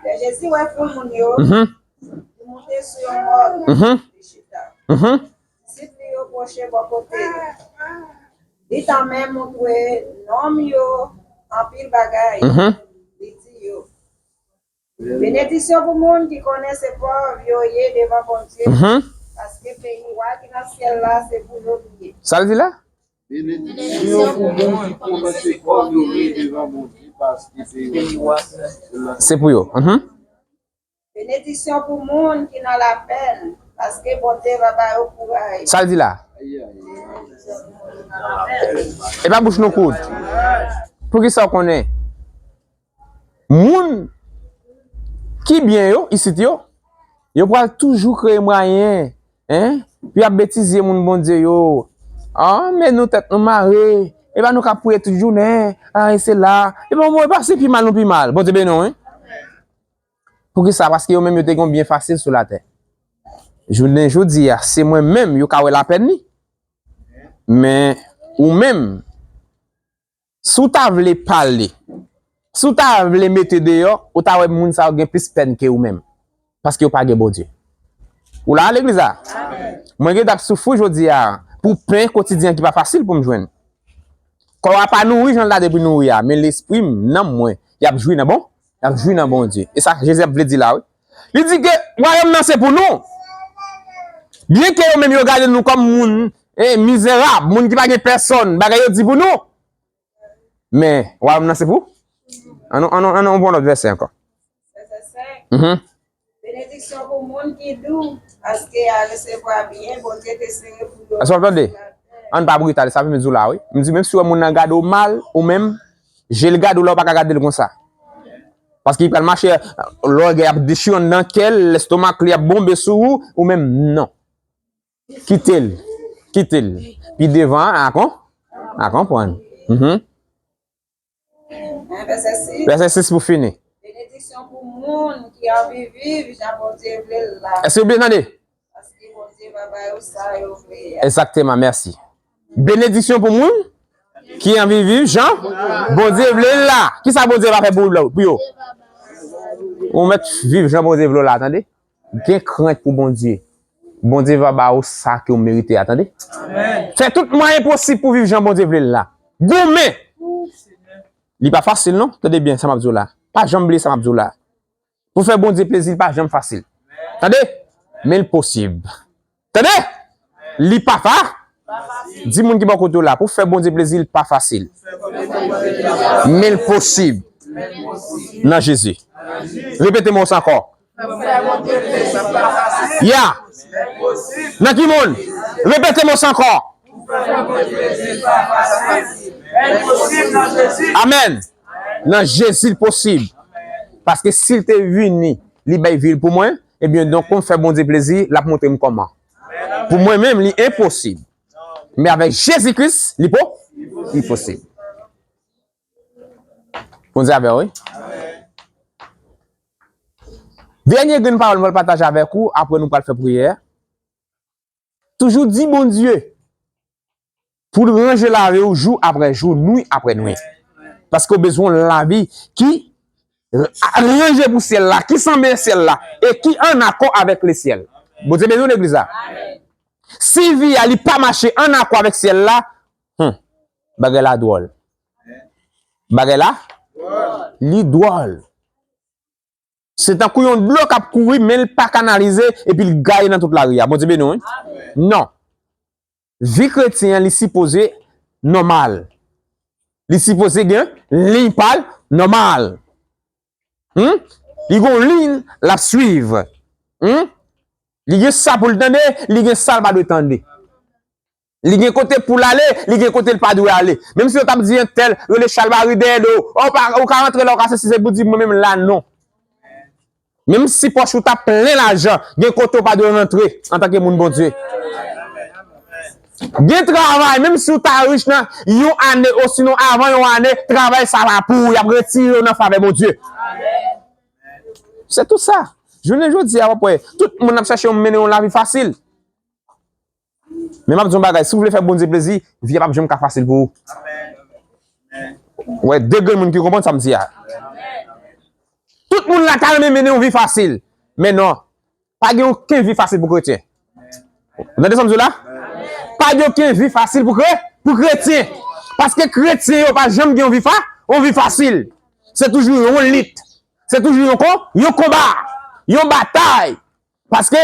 Lè Jezi wè foul moun yo, mhm, li monte sou yon mòn, mhm, li chita. Mhm. Disip li yo pwoche bò kote l. Li tanmen montre nonm yo anpil bagay. Mhm. Li di yo, benedisyon pou moun ki konnen se pòv yo ye devan Bondye, mhm, paske peyi wa ki nan syèl la se pou yo li ye. Sa l di la? Benedisyon pou moun ki konnen se pòv yo ye devan Bondye, paske peyi wa ki nan syèl la se pou yo. Mhm. Benedisyon pou moun ki nan lapenn, paske Bondye va ba yo kouraj. Sa l di la? E pa bouch nou koud. Poukisa w konnen? Moun ki byen yo, isit yo, yo pral toujou kreye mwayen, hein? Pou y ap betize moun Bondye yo. Ah, men nou tèt nou mare. E pa nou k ap priye tout jounen. Ah, e se la. E pa, e pa se pi mal nou pi mal. Bondye beni w, hein? Poukisa? Paske yo menm yo te gen yon byen fasil sou latè. Jounen jodi a, se mwen menm yo ka wè lapenn li. Men, ou menm, si w ta vle pale, si w ta vle mete deyò, ou ta wè moun sa yo gen plis pèn ke ou menm. Paske yo pa gen Bondye. Ou la, legliz la? Mwen gen t ap soufri jodi a pou pen kotidyen ki pa fasil pou m jwenn. Kò a pa nouri jan l ta dwe pou nouri a, men lespri m, nanm mwen, y ap jwi nan bon, y ap jwi nan Bondye. E sa Jezi ap vle di la, wi. Li di ke wayòm nan se pou nou. Byenke yo menm yo gade nou kòm moun, eh, mizerab, moun ki pa gen pèsòn, bagay yo di pou nou. Men, wayòm nan se pou? Ann nou, ann nou, ann nou pran lòt vèsè ankò. Mhm. Benediksyon pou moun ki dou, paske y a resevwa byen Bondye te sere pou yo. Èske w ap tande? Ann pa brital, sa vin di w la, wi. M di, menm si w wè moun nan gade w mal, ou menm, je l gade w la, ou pa ka gade l konsa. Paske li pral mache, lògèy ap dechire anndan kè l, lèstomak li ap bonbe sou ou, ou menm, non. Kite l. Kite l. Pi devan, a kon-, a konprann. Mhm. Vèsè sis. Vèsè sis pou fini. Benediksyon pou moun ki anvi viv jan Bondye vle l la. Èske w byen tande? Paske Bondye va ba yo sa yo vle a. Egzakteman, mèsi. Benediksyon pou moun ki anvi viv jan Bondye vle l la. Kisa Bondye va fè pou, pou yo? Ou mèt viv jan Bondye vle w la, tande? Gen krent pou Bondye. Bondye va ba ou sa ke w merite a, tande? Amèn. Fè tout mwayen posib pou viv jan Bondye vle l la. Goumen! Li pa fasil, non? Tande byen sa m ap di w la. Pa janm bliye sa m ap di w la. Pou fè Bondye plezi, li pa janm fasil. Tande? Men l posib. Tande? Li pa fa-, di moun ki bò kote w la, pou fè Bondye plezi, li pa fasil. Men l posib. Nan Jezi. Repete mo sa ankò. Ya. Nan ki moun? Repete mo sa ankò. Amèn. Nan Jezi l posib. Paske si l te vini, li bay vi l pou mwen, ebyen, donk, pou m fè Bondye plezi, l ap montre m kòman. Pou mwen menm, li enposib. Men avèk Jezi Kris, li po-, li posib. Bondye avè w, wi. Dènye grenn pawòl mwen pral pataje avèk ou, apre nou pral fè priyè. Toujou di Bondye pou l ranje lavi w jou apre jou, nwi apre nwi. Paske w bezwen yon lavi ki ranje pou syèl la, ki sanble syèl la, e ki an akò avèk lesyèl. Bondye beni w, legliz la. Si vi a li pa mache an akò avèk syèl la, hmm, bagay la dwòl. Bagay la, li dwòl. Se tankou yon dlo k ap kouri, men l pa kanalize, epi l gaye nan tout lari a. Bondye beni w, wi. Non. Vi kretyen an, li sipoze nòmal. Li sipoze gen liy pa l nòmal. Hmm? Li gon liy l ap swiv. Hmm? Li gen sa pou l tande, li gen sa l pa dwe tande. Li gen kote pou l ale, li gen kote l pa dwe ale. Menm si yo t ap di entèl, rele chalbari dèyè do w, ou pa, ou ka rantre la, ou ka sesi, se pou di mwen menm la, non. Menm si pòch ou ta plen lajan, gen kote ou pa dwe rantre antanke moun Bondye. Gen travay, menm si ou ta rich nan yon ane, osinon avan yon ane, travay sa pa pou ou, y ap retire w nan favè Bondye. Se tou sa. Jounen jodi a, w ap wè, tout moun ap chache yon mennen yon lavi fasil. Men m ap di yon bagay, si w vle fè Bondye plezi, vi a p ap janm ka fasil pou ou. Ou wè, de grenn moun ki konprann sa m di a. Tout moun la ta renmen mennen yon vi fasil. Men non, pa gen okenn vi fasil pou kretyen. Ou tande sa m di w la? Pa gen okenn vi fasil pou kre-, pou kretyen. Paske kretyen yo pa janm gen yon vi fa-, yon vi fasil. Se toujou yon lit. Se toujou yon kon-, yon konba, yon batay. Paske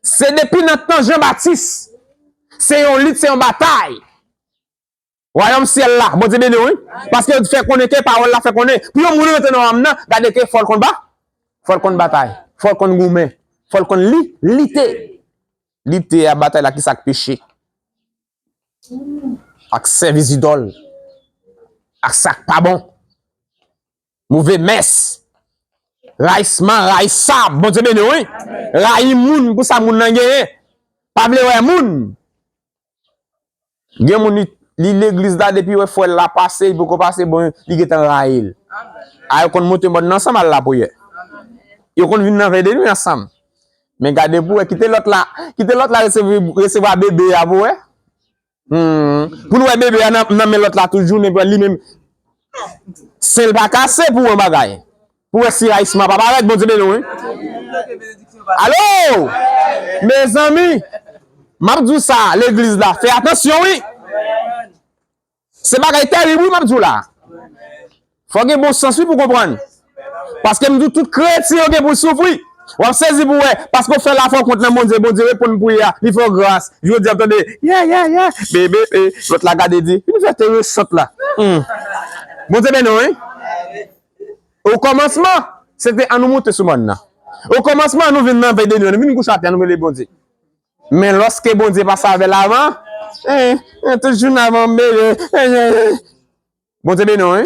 se depi nan tan Jan Batis, se yon lit, se yon batay. Wayòm syèl la, Bondye beni w, wi. Paske l fè konnen ke pawòl la fè konnen, pou yon moun rantre nan wayòm nan, gade ke fò l konn ba-, fò l konn batay, fò l konn goumen, fò l konn li-, lite. Lite a, batay la, kisa k peche? Ak sèvis idòl, ak sa k pa bon. Move mès, rayisman, rayisab. Bondye beni w, wi. Rayi moun pou sa moun nan genyen. Pa vle wè moun. Gen moun li, li legliz la, depi wè frè l la pase, li poko pase, bon, li gentan rayi l. A yo konn monte mòn nan ansanm al lapriyè. Yo konn vin nan vèy de nwi ansanm. Men gade pou wè, kite lòt la, kite lòt la resevwa, resevwa bebe a pou wè. Hmm. Pou n wè bebe a nan, nan men lòt la tout jounen, pou li menm, sen l pa kase pou wè bagay. Pou wè si rayisman pa parèt, Bondye beni w, wi. Alo! Mezanmi, m ap di w sa, legliz la, fè atansyon, wi. Se bagay terib, wi, m ap di w la. Fò gen bon sans, wi, pou konprann. Paske m di w, tout kretyen yo gen pou soufri. W ap sezi pou wè, paske w fè lafwa kont nan Bondye, Bondye reponn priyè a, li fè w gras. Jodi a, tande, yè, yè, yè, bebe, e, lòt la gade di, vin fè te resant la. Hmm. Bondye beni w, wi. Okòmansman, se te ann nou moute sou mòn nan. Okòmansman, nou vin nan vèy de nwi, nou vin kouche atè, nou rele Bondye. Men lòske Bondye pase avè l avan, eh, eh, tout jounen avan, m bebe, eh, eh, eh. Bondye beni w, wi.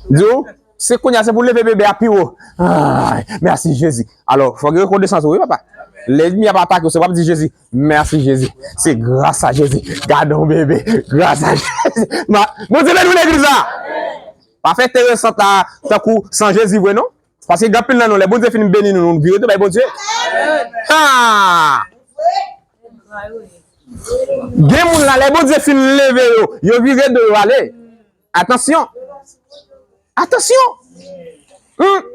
Di w, se kounye a, se pou leve bebe a pi wo. Ay, mèsi Jezi. Alò, fòk gen rekonesans, wi, papa. Lè ènmi ap atake w, se w ap di Jezi, mèsi Jezi. Se gras a Jezi. Gade yon bebe. Gras a Jezi. Ma, Bondye beni w legliz la. Pa fè teresant la tankou san Jezi vre, non. Paske gen anpil nan nou, lè Bondye fin beni nou, nou vire do bay Bondye. Ha! Gen moun la, lè Bondye fin leve yo, yo vire do yo ale. Atansyon! Atansyon! Hmm.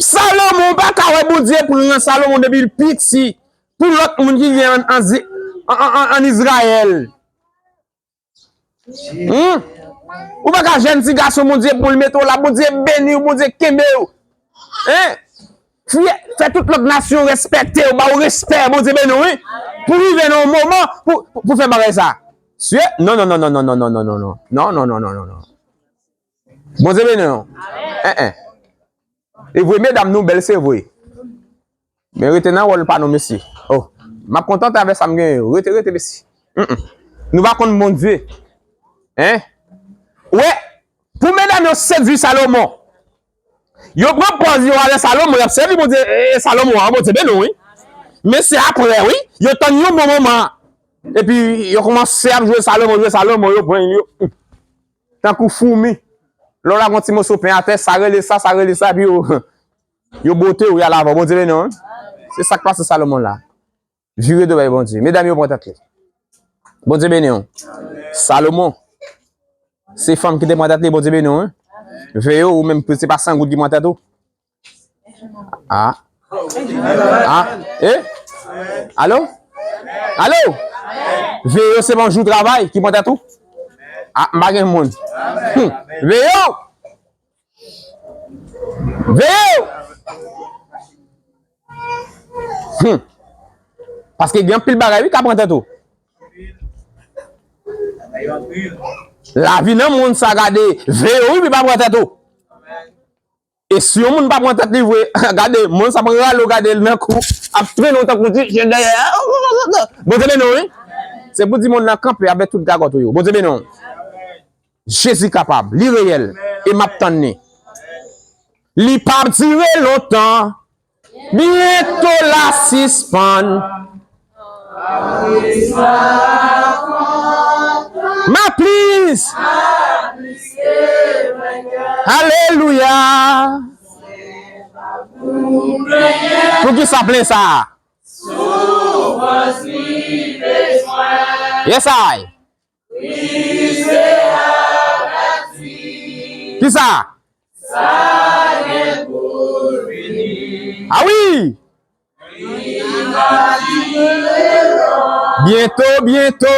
Salomon, ou pa ka wè Bondye pran Salomon depi l piti pou lòt moun ki gen an, an, an, an, an Izrayèl. Hmm? Ou pa ka jèn ti gason Bondye pou l mete w la, Bondye beni w, Bondye kenbe w. Hein? Fè, fè tout lòt nasyon respèkte w, ba w respè, Bondye beni w, wi. Pou rive nan yon moman, pou, pou, pou fè bagay sa. Sye, non, non, non. Non, non, non, non, non. Bondye beni w. En, en. E vre, medam, nou bèl, se vre. Men rete nan wòl pa nou, mesye. Oh, m ap kontante avèk sa m genyen yo. Rete, rete, mesye. Mm, mm. Nou pa konn Bondye. Hein? Ou wè, pou medam yo sedui Salomon, yo pran pòz yo avè Salomon, y ap sèvi Bondye, e, e Salomon an, Bondye beni w, wi. Men se apre, wi, yo tann yon bon moman. Epi, yo kòmanse ap jwe Salomon, jwe Salomon, yo pran yo. Tankou foumi. Lè w lage yon ti moso pen atè, sa rele sa, sa rele sa, epi yo, yo bwote w, y al avè w. Bondye beni w, wi. Se sa k pase Salomon la. Vire do bay Bondye. Medam yo pran tèt li. Bondye beni w. Salomon. Se fanm ki te pran tèt li, Bondye beni w, wi. Veye w, ou menm, se pa san goud ki pran tèt ou. Ah. Ah. Eh? Alo? Alo? Veye w, se pa yon jou travay ki pran tèt ou. Ah, m pa gen moun. Hmm. Veye w! Veye w! Hmm. Paske gen anpil bagay, wi, k ap pran tèt ou. Lavi nan mond sa, gade, veye w, wi, pi pa pran tèt ou. E si yon moun pa pran tèt li vre, gade, mond sa pral rale w, gade l nan kou, ap trennen w tankou ti chen dèyè. Bondye beni w, wi. Se pou di mond nan kanpe avèk tout gagòt ou yo. Bondye beni w. Jezi kapab, li reyèl, e m ap tann li. Li p ap dire lontan, byento l a sispann. M a plis. Alelouya. Poukisa plen sa? Yes, I. Kisa? Ah wi! Byento, byento,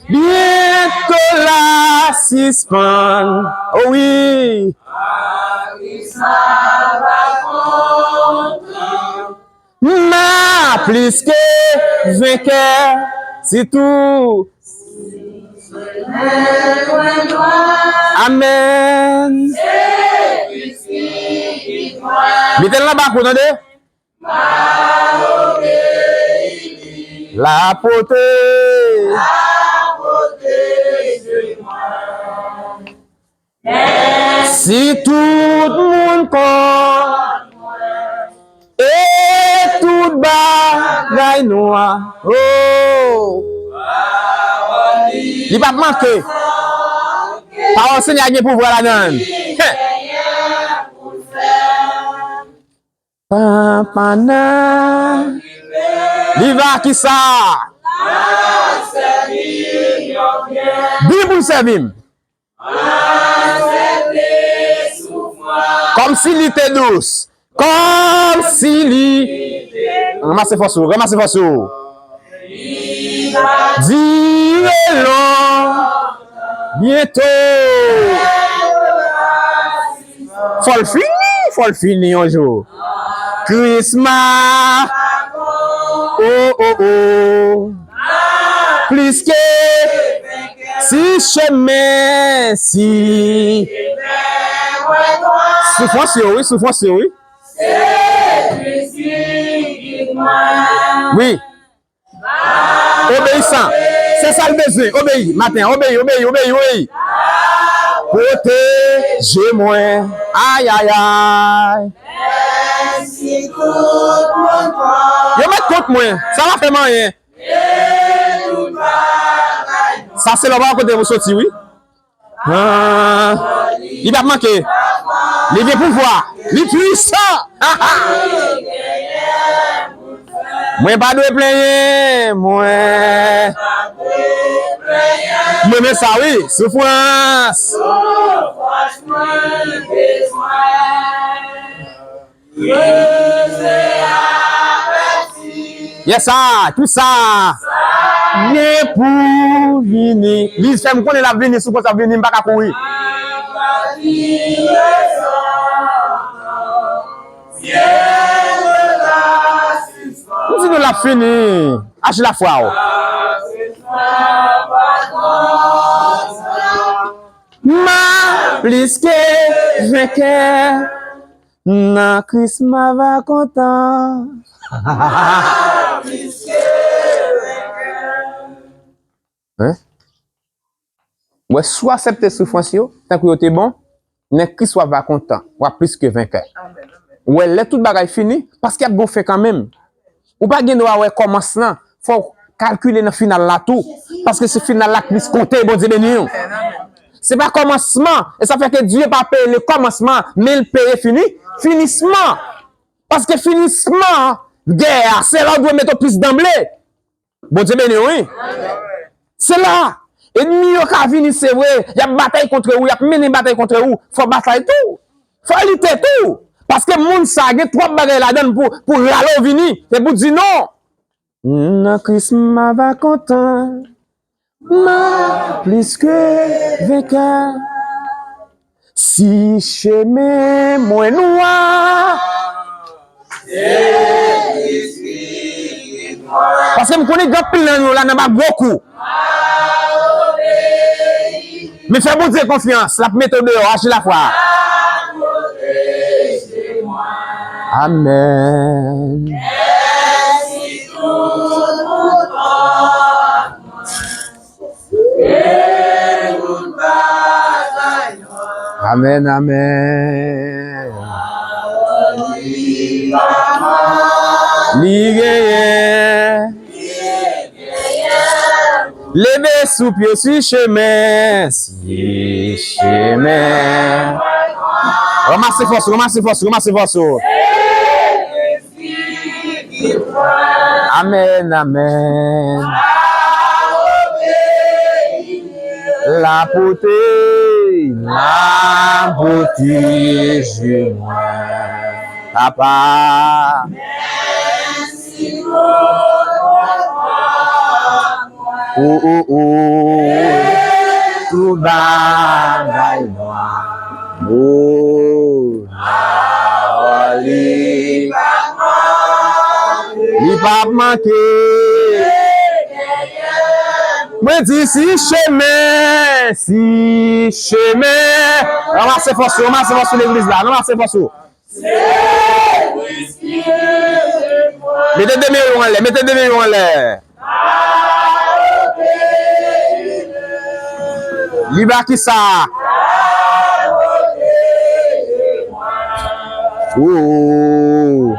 byento l a sispann. Oh wi! M a plis ke venkè, sitou. Amèn. Mete l nan bak ou, tande. L a pote. Si tout moun kont mwen, e tout bagay nwa. Oh! Li p ap manke. Pawòl Senyè a gen pouvwa ladan l. Hen. Papa nan. Li va kisa? Vin pou l sèvi m. Kòmsi li te dous. Kòmsi li. Ranmase fòs ou, ranmase fòs ou. Dire lontan, byento. Fò l fini, fò l fini yon jou. Krismas. Oh, oh, oh. Plis ke si chemen, si. Soufrans yo, wi, soufrans yo, wi. Wi. Obeyisan. Se sa l bezwen. Obeyi. Maten an, obeyi, obeyi, obeyi, obeyi. Pwoteje mwen. Ay, ay, ay. Yo mèt kont mwen. Sa pa fè m anyen. Sa se lè w pa kote pou soti, wi. Ah, li p ap manke. Li gen pouvwa. Li pwisan. Mwen pa dwe plenyen. Mwen. Mwen men sa, wi. Soufrans. Yes, sa, tout sa gen pou vini. Li fè m konnen l ap vini, sou konsa ap vini, m pa ka kouri. M di nou l ap fini. Aji lafwa w. M a plis ke venkè. Nan Kris m ava kontan. Hein? Wè, si w aksepte soufrans yo, tankou yo te bon, nan Kris w ava kontan, w ap plis ke venkè. Wè, lè tout bagay fini, paske y ap gon fen kanmenm. Ou pa gen dwa wè kòmans lan, fò w kalkile nan final la tou. Paske se final la k plis konte, Bondye beni w. Se pa kòmansman, e sa fè ke Dye pa peye le kòmansman, men l peye fini, finisman. Paske finisman gè a, se la w dwe mete w plis danble. Bondye beni w, wi. Se la. Enmi yo ka vini, se vre, y ap batay kont ou, y ap mennen batay kont ou, fò batay tou. Fò lite tou. Paske moun sa gen twòp bagay ladan l pou, pou rale w vini. Se pou di non. Nan Kris m ava kontan, m a plis ke venkè. Si chemen mwen nwa, paske m konnen gen anpil nan nou la nan ba gwo kou. Men fè Bondye konfyans, l ap mete w deyò, aji lafwa. Amèn. Amèn, amèn. Li genyen. Leve sou pye, si chemen, si chemen. Ranmase fòs ou, ranmase fòs ou, ranmase fòs ou. Amèn, amèn. La pote, la pote je mwen, papa. Oh, oh, oh. Tout bagay nwa. Oh. Li p ap manke. Mwen di si chemen, si chemen. Ranmase fòs ou, ranmase fòs ou legliz la, ranmase fòs ou. Mete de men yo anlè, mete de men yo anlè. Li ba kisa? Oh.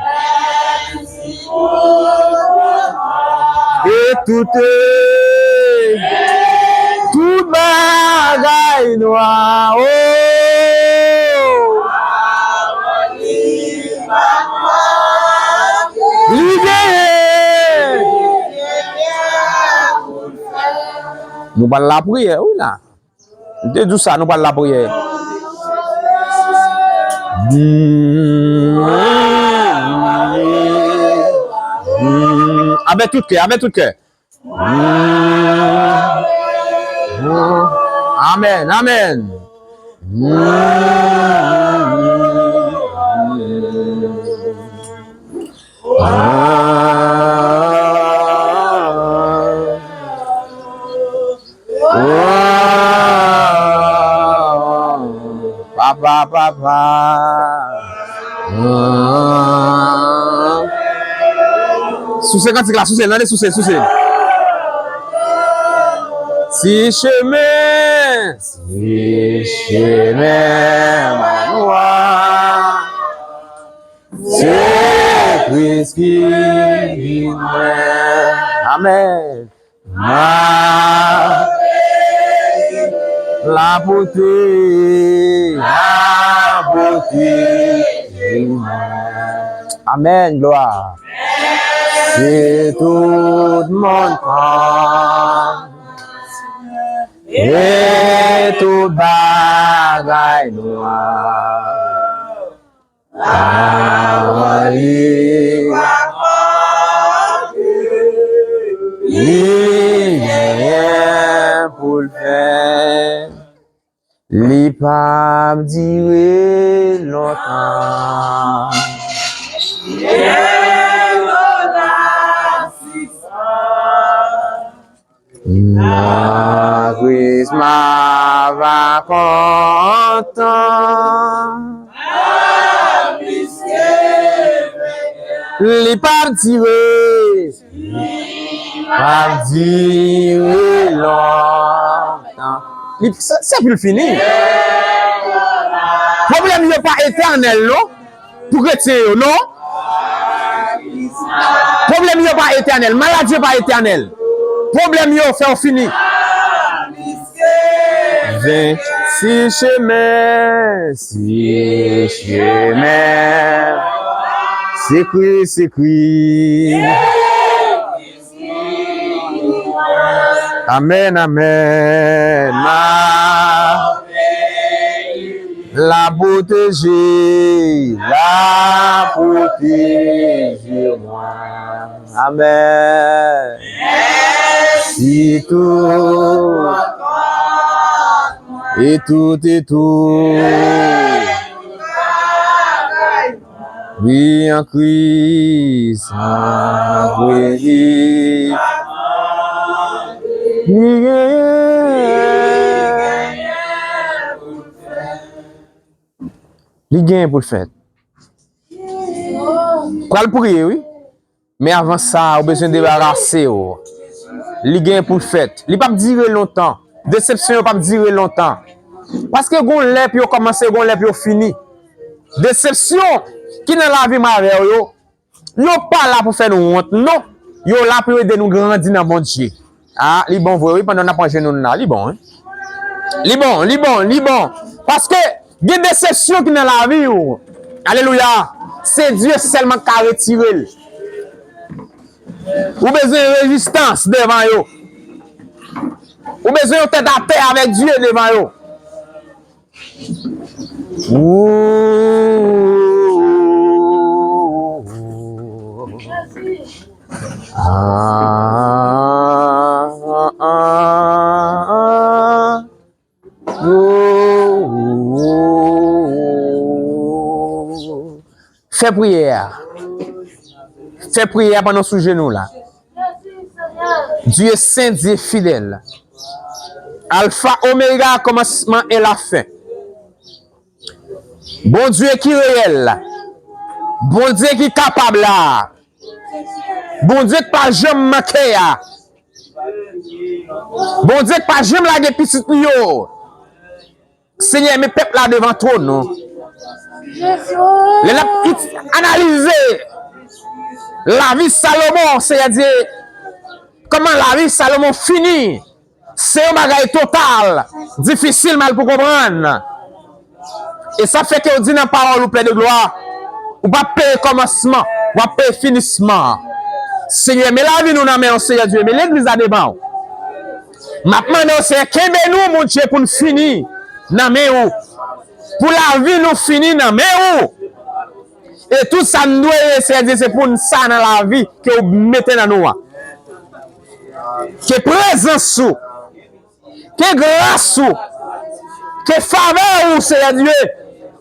E tout, e tout bagay nwa, oh. Li genyen. Nou pral lapriyè, wi la. M te di w sa, nou pral lapriyè. Hmm. Hmm. Avèk tout kè, avèk tout kè. Hmm. Amèn, amèn. Hmm. Ah. Oh, pa Pa, pa, pa. Souse kantik la, souse, tande, souse, souse. Si chemen, si chemen mwen nwa, se Kris ki gid mwen. Amèn. M ap obeyi. L ap obeyi, l ap obeyi mwen. Amèn, glwa. Si tout mond pran e tout bagay nwa, pawòl li, li genyen pou l fè. Li p ap dire lontan. Nan Kris m ap kontan. Li p ap dire, li p ap dire lontan. Li, se, se pou l fini. Pwoblèm yo pa etènèl, non. Pou kretyen yo, non. Pwoblèm yo pa etènèl. Maladi yo pa etènèl. Pwoblèm yo fè w fini. Ven, si chemen, si chemen. Se Kris, se Kris. Amèn, amèn. Ma, l ap pwoteje, l ap pwoteje mwen. Amèn. Si tout, e tout, e tout. Wi, an Kris, an Kris. Li genyen. Li genyen pou l fèt. Pral priye, wi. Men avan sa, ou bezwen debarase w. Li gen pou l fèt. Li p ap dire lontan. Desepsyon yo p ap dire lontan. Paske gon lè pou yo kòmanse, gon lè pou yo fini. Desepsyon ki nan lavi m avè w yo, yo pa la pou fè nou wont, non. Yo la pou yo ede nou grandi nan Bondye. A, li bon vre, wi, pandan n ap manje nou la. Li bon, wi. Li bon, li bon, li bon. Paske gen desepsyon ki nan lavi w. Alelouya. Se Dye sèlman k ka retire l. Ou bezwen rezistans devan yo. Ou bezwen yon tèt atè avèk Dye devan yo. Fè priyè a. Fè priyè a pandan w sou jenou la. Dye sen, Dye fidèl. Alfa, Omega, kòmansman e lafen. Bondye ki reyèl la. Bondye ki kapab la. Bondye k pa janm manke a. Bondye k pa janm lage pitit li yo. Senyè, men pèp la devan twòn ou. Lè n ap analize lavi Salomon, Senyè Dye, kòman lavi Salomon fini, se yon bagay total, difisil mal pou konprann. E sa fè ke w di nan pawòl ou, plè de glwa, ou p ap peye kòmansman, w ap peye finisman. Senyè, men lavi nou nan men w, Senyè Dye, men legliz la devan w. M ap mande w, Senyè, kenbe nou, Bondye, pou n fini nan men ou. Pou lavi nou fini nan men ou. E tout sa n dwe ye, Senyè Dye, se pou n sa nan lavi ke w mete nan nou an. Ke prezans ou, ke gras ou, ke favè ou, Senyè Dye,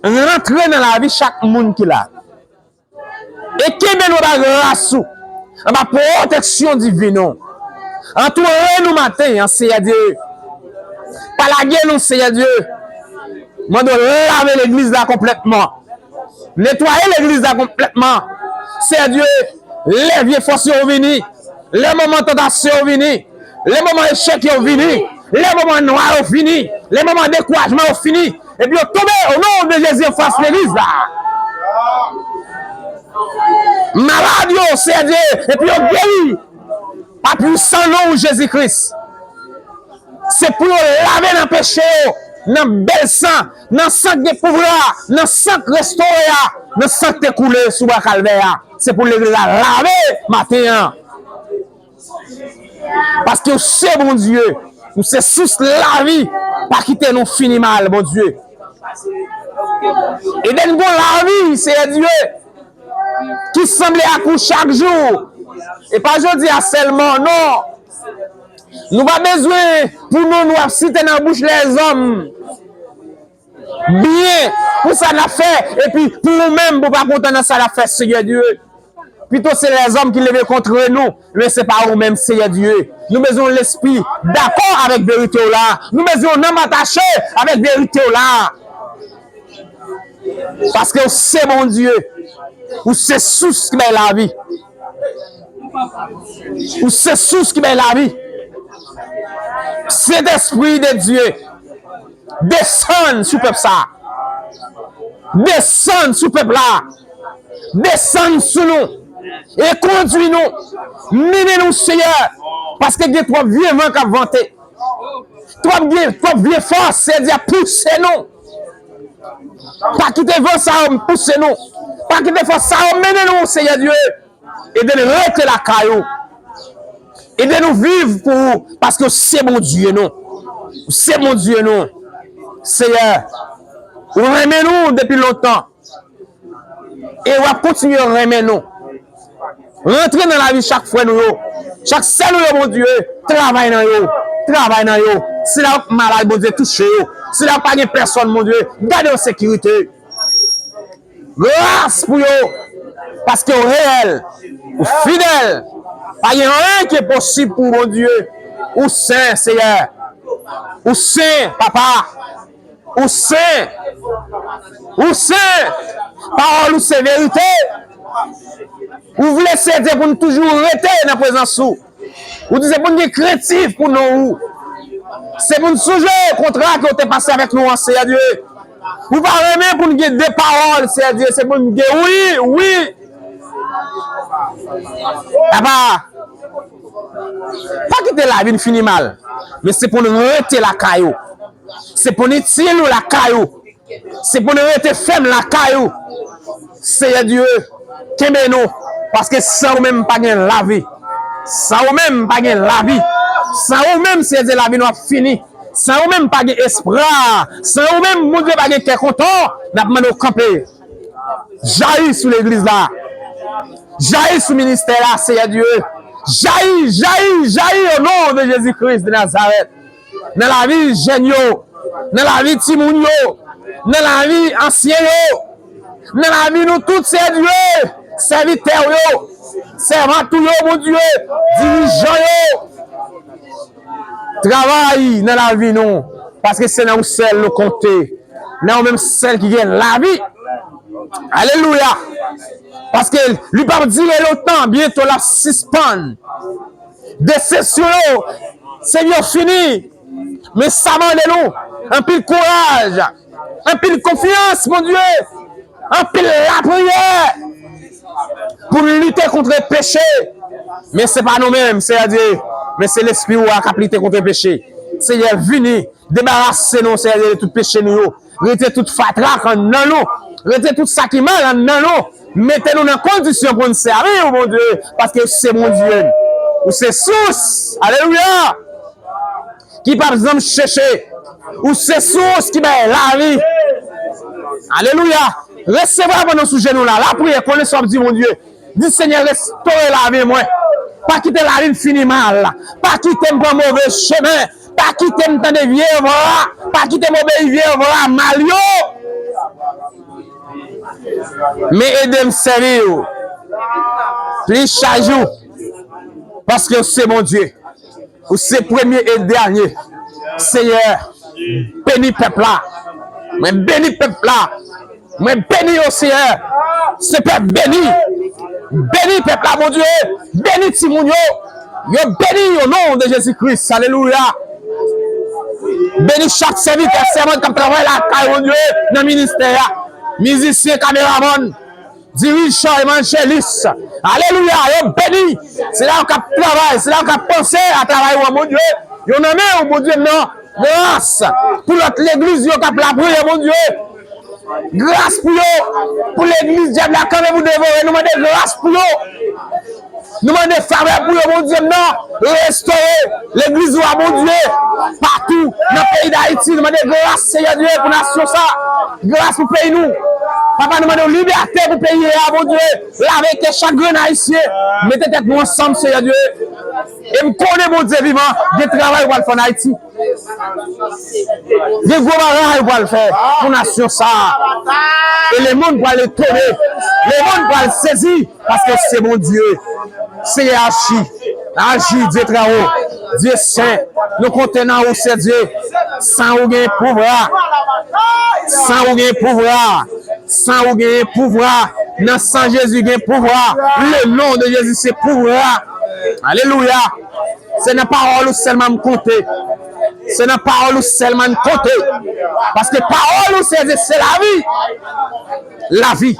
rantre nan lavi chak moun ki la. E kenbe nou anba gras ou, anba pwoteksyon divin ou. Antoure nou maten an, Senyè Dye. Pa lage nou, Senyè Dye. Mande w lave legliz la konplètman. Netwaye legliz la konplètman. Seyè Dye, lè vye fòs yo vini, lè moman tantasyon yo vini, lè moman echèk yo vini, lè moman nwa yo fini, lè moman dekourajman yo fini, epi yo tonbe, o non de Jezi, anfas legliz la. Malad yo, Seyè Dye, epi yo geri pa pwisan non w, Jezi Kris. Se pou yo lave nan peche yo, nan bèl san, nan san k gen pouvwa a, nan san k restore a, nan san k te koule sou bwa Kalvè a. Se pou legliz la lave maten an. Paske w se Bondye, ou se sous lavi, pa kite nou fini mal, Bondye. Ede n gon lavi, Seyè Dye, ki sanble ak ou chak jou. E pa jodi a sèlman, non. Nou pa bezwen pou non nou ap site nan bouch lèzòm. Byen pou sa n ap fè, epi pou ou menm, pou pa kontan nan sa n ap fè, Seyè Dye. Pito se lèzòm ki leve kont nou, men se pa ou menm, Seyè Dye. Nou bezwen yon lespri dakò avèk verite w la. Nou bezwen yon nanm atache avèk verite w la. Paske ou se Bondye. Ou se sous ki bay lavi. Ou se sous ki bay lavi. Sentespri de Dye, desann sou pèp sa a. Desann sou pèp la. Desann sou nou. E kondui nou. Mennen nou, Seyè. Paske gen twòp vye van k ap vante. Twòp vye, twòp vye fòs, Seyè Dye, ap pouse nou. Pa kite van sa yo pouse nou. Pa kite fòs sa yo mennen nou, Seyè Dye. Ede n rete lakay ou. Ede nou viv pou ou, paske w se Bondye nou. Ou se Bondye nou. Seyè, ou renmen nou depi lontan. E w ap kontinye renmen nou. Rantre nan lavi chak frè nou yo, chak sè nou yo, Bondye. Travay nan yo. Travay nan yo. Sila yo k malad, Bondye, touche yo. Sila yo pa gen pèsòn, Bondye, gade yo sekirite. Gras pou yo, paske w reyèl, ou fidèl. Pa gen anyen ki enposib pou w, Bondye. Ou sen, Seyè. Ou sen, Papa. Ou sen. Ou sen. Pawòl ou se verite. Ou vle, Seyè Dye, pou n toujou rete nan prezans ou. Ou di se pou n gen krentif pou non ou. Se pou n sonje kontra ke w te pase avèk nou an, Seyè Dye. Ou pa renmen pou n gen de pawòl, Seyè Dye. Se pou n gen wi, wi. Papa, pa kite lavi n fini mal. Men se pou n rete lakay ou. Se pou n itil ou lakay ou. Se pou nou rete fèm lakay ou. Seyè Dye, kenbe nou, paske san ou menm pa gen lavi. San ou menm pa gen lavi. San ou menm, Seyè Dye, lavi nou ap fini. San ou menm pa gen espwa. San ou menm, Bondye, pa gen kè kontan. N ap mande w kanpe. Jayi sou legliz la. Jayi sou ministè la, Seyè Dye. Jayi, jayi, jayi, o non de Jezi Kris de Nazarèt. Nan lavi jèn yo, nan lavi timoun yo, nan lavi ansyen yo, nan lavi nou tout, Seyè Dye, sèvitè w yo, sèvant ou yo, Bondye, dirijan yo. Travay nan lavi nou, paske se nan ou sèl nou konte, nan ou menm sèl ki gen lavi. Alelouya! Paske li p ap dire lontan, byento l ap sispann. Desepsyon yo, se yo fini. Men sa mande nou, anpil kouraj, anpil konfyans, Bondye, anpil lapriyè pou n lite kont peche. Men se pa nou menm, Seyè Dye, men se Lespri ou a k ap lite kont peche. Seyè, vini, debarase nou, Seyè Dye, de tout peche nou yo. Rete tout fatra k anndan nou. Rete tout sa ki mal anndan nou. Mete nou nan kondisyon pou n sèvi w, Bondye, paske ou se Bondye n. Ou se sous. Alelouya! Ki p ap janm cheche. Ou se sous ki bay lavi. Alelouya! Resevwa pandan sou jenou la. Lapriyè, konnen sa w ap di Bondye. Di, Senyè, restore lavi mwen. Pa kite lavi m fini mal. Pa kite m pran move chemen. Pa kite m tande vye vwa. Pa kite m obeyi vye vwa mal yo. Men ede m sèvi w plis chak jou. Paske w se Bondye. Ou se premye e dènye. Senyè, beni pèp la. Mwen beni pèp la. Mwen beni yo, Seyè. Se pèp beni. Beni pèp la, Bondye. Beni timoun yo. Yo beni o non de Jezi Kris. Alelouya. Beni chak sèvitè, sèvant k ap travay lakay Bondye nan ministè a. Mizisyen, kameramann, dirijan, evanjelis. Alelouya, yo beni. Se la yo k ap travay, se la yo k ap panse a travay ou an, Bondye. Yo nan men ou, Bondye m nan. Gras pou lòt legliz yo k ap lapriyè, Bondye. Gras pou yo, pou legliz dyab la kanpe pou devore. Nou mande gras pou yo. Nou mande favè pou yo, Bondye m nan. Restore legliz ou a, Bondye, patou nan peyi Dayiti. Nou mande gras, Seyè Dye, pou nasyon sa. Gras pou peyi nou. Papa, nou mande w libète pou peyi a, Bondye. Lave ke chak grenn Ayisyen. Mete tèt nou ansanm, Seyè Dye. E m konnen, Bondye vivan, gen travay w pral fè ann Ayiti. Gen gwo bagay ou pral fè pou nasyon sa a. E lemonn pral etone. Lemonn pral sezi paske se Bondye. Seyè aji. Aji, Dye travay. Dye sen. Nou konte nan ou, Seyè Dye. San ou gen pouvwa. San ou gen pouvwa. San ou gen pouvwa. Nan san Jezi gen pouvwa. Le non de Jezi se pouvwa. Alelouya. Se nan pawòl ou sèlman m konte. Se nan pawòl ou sèlman m konte. Paske pawòl ou se, se lavi. Lavi.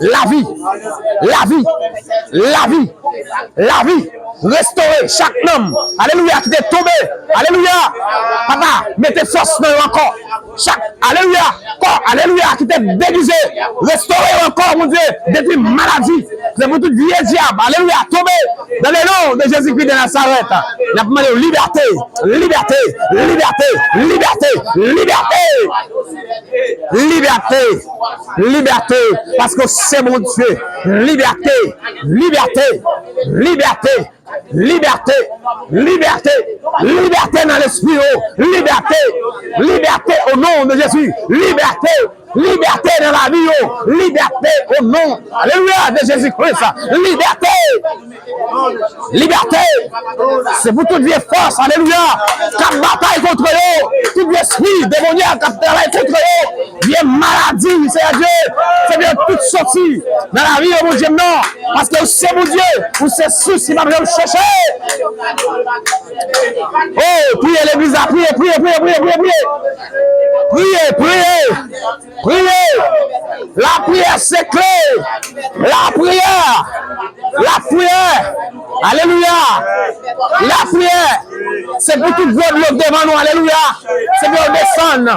Lavi. Lavi. Lavi. Lavi. Restore chak nanm. Alelouya, ki te tonbe. Alelouya. Papa, mete fòs nan yo ankò. Chak, alelouya, kò, alelouya, ki te degize, restore yo ankò, Bondye, detwi maladi, se pou tout vye dyab, alelouya, tonbe, dans le nom de Jésus-Christ de Nazareth. N ap mande w libète, libète, libète, libète, libète, libète, libète, paske w se Bondye, libète, libète, libète. Libète! Libète! Libète nan lespri yo! Libète! Libète o non de Jezi! Libète! Libète nan lavi yo! Libète o non, alelouya, de Jezi Kris! Libète! Libète! Se pou tout vye fòs, alelouya, k ap batay kont yo, tout vye espri demonyak k ap travay kont yo, vye maladi, Seyè Dye, Seyè Dye, tout soti nan lavi yo, Bondye m nan. Paske ou se Bondye, ou se sous ki p ap janm chèche. Oh, priye legliz la, priye, priye, priye, priye, priye, priye. Priye, priye, priye. Lapriyè se kle. Lapriyè. Lapriyè. Alelouya. Lapriyè. Se pou tout gwo dlo k devan nou, alelouya. Se pou yo desann.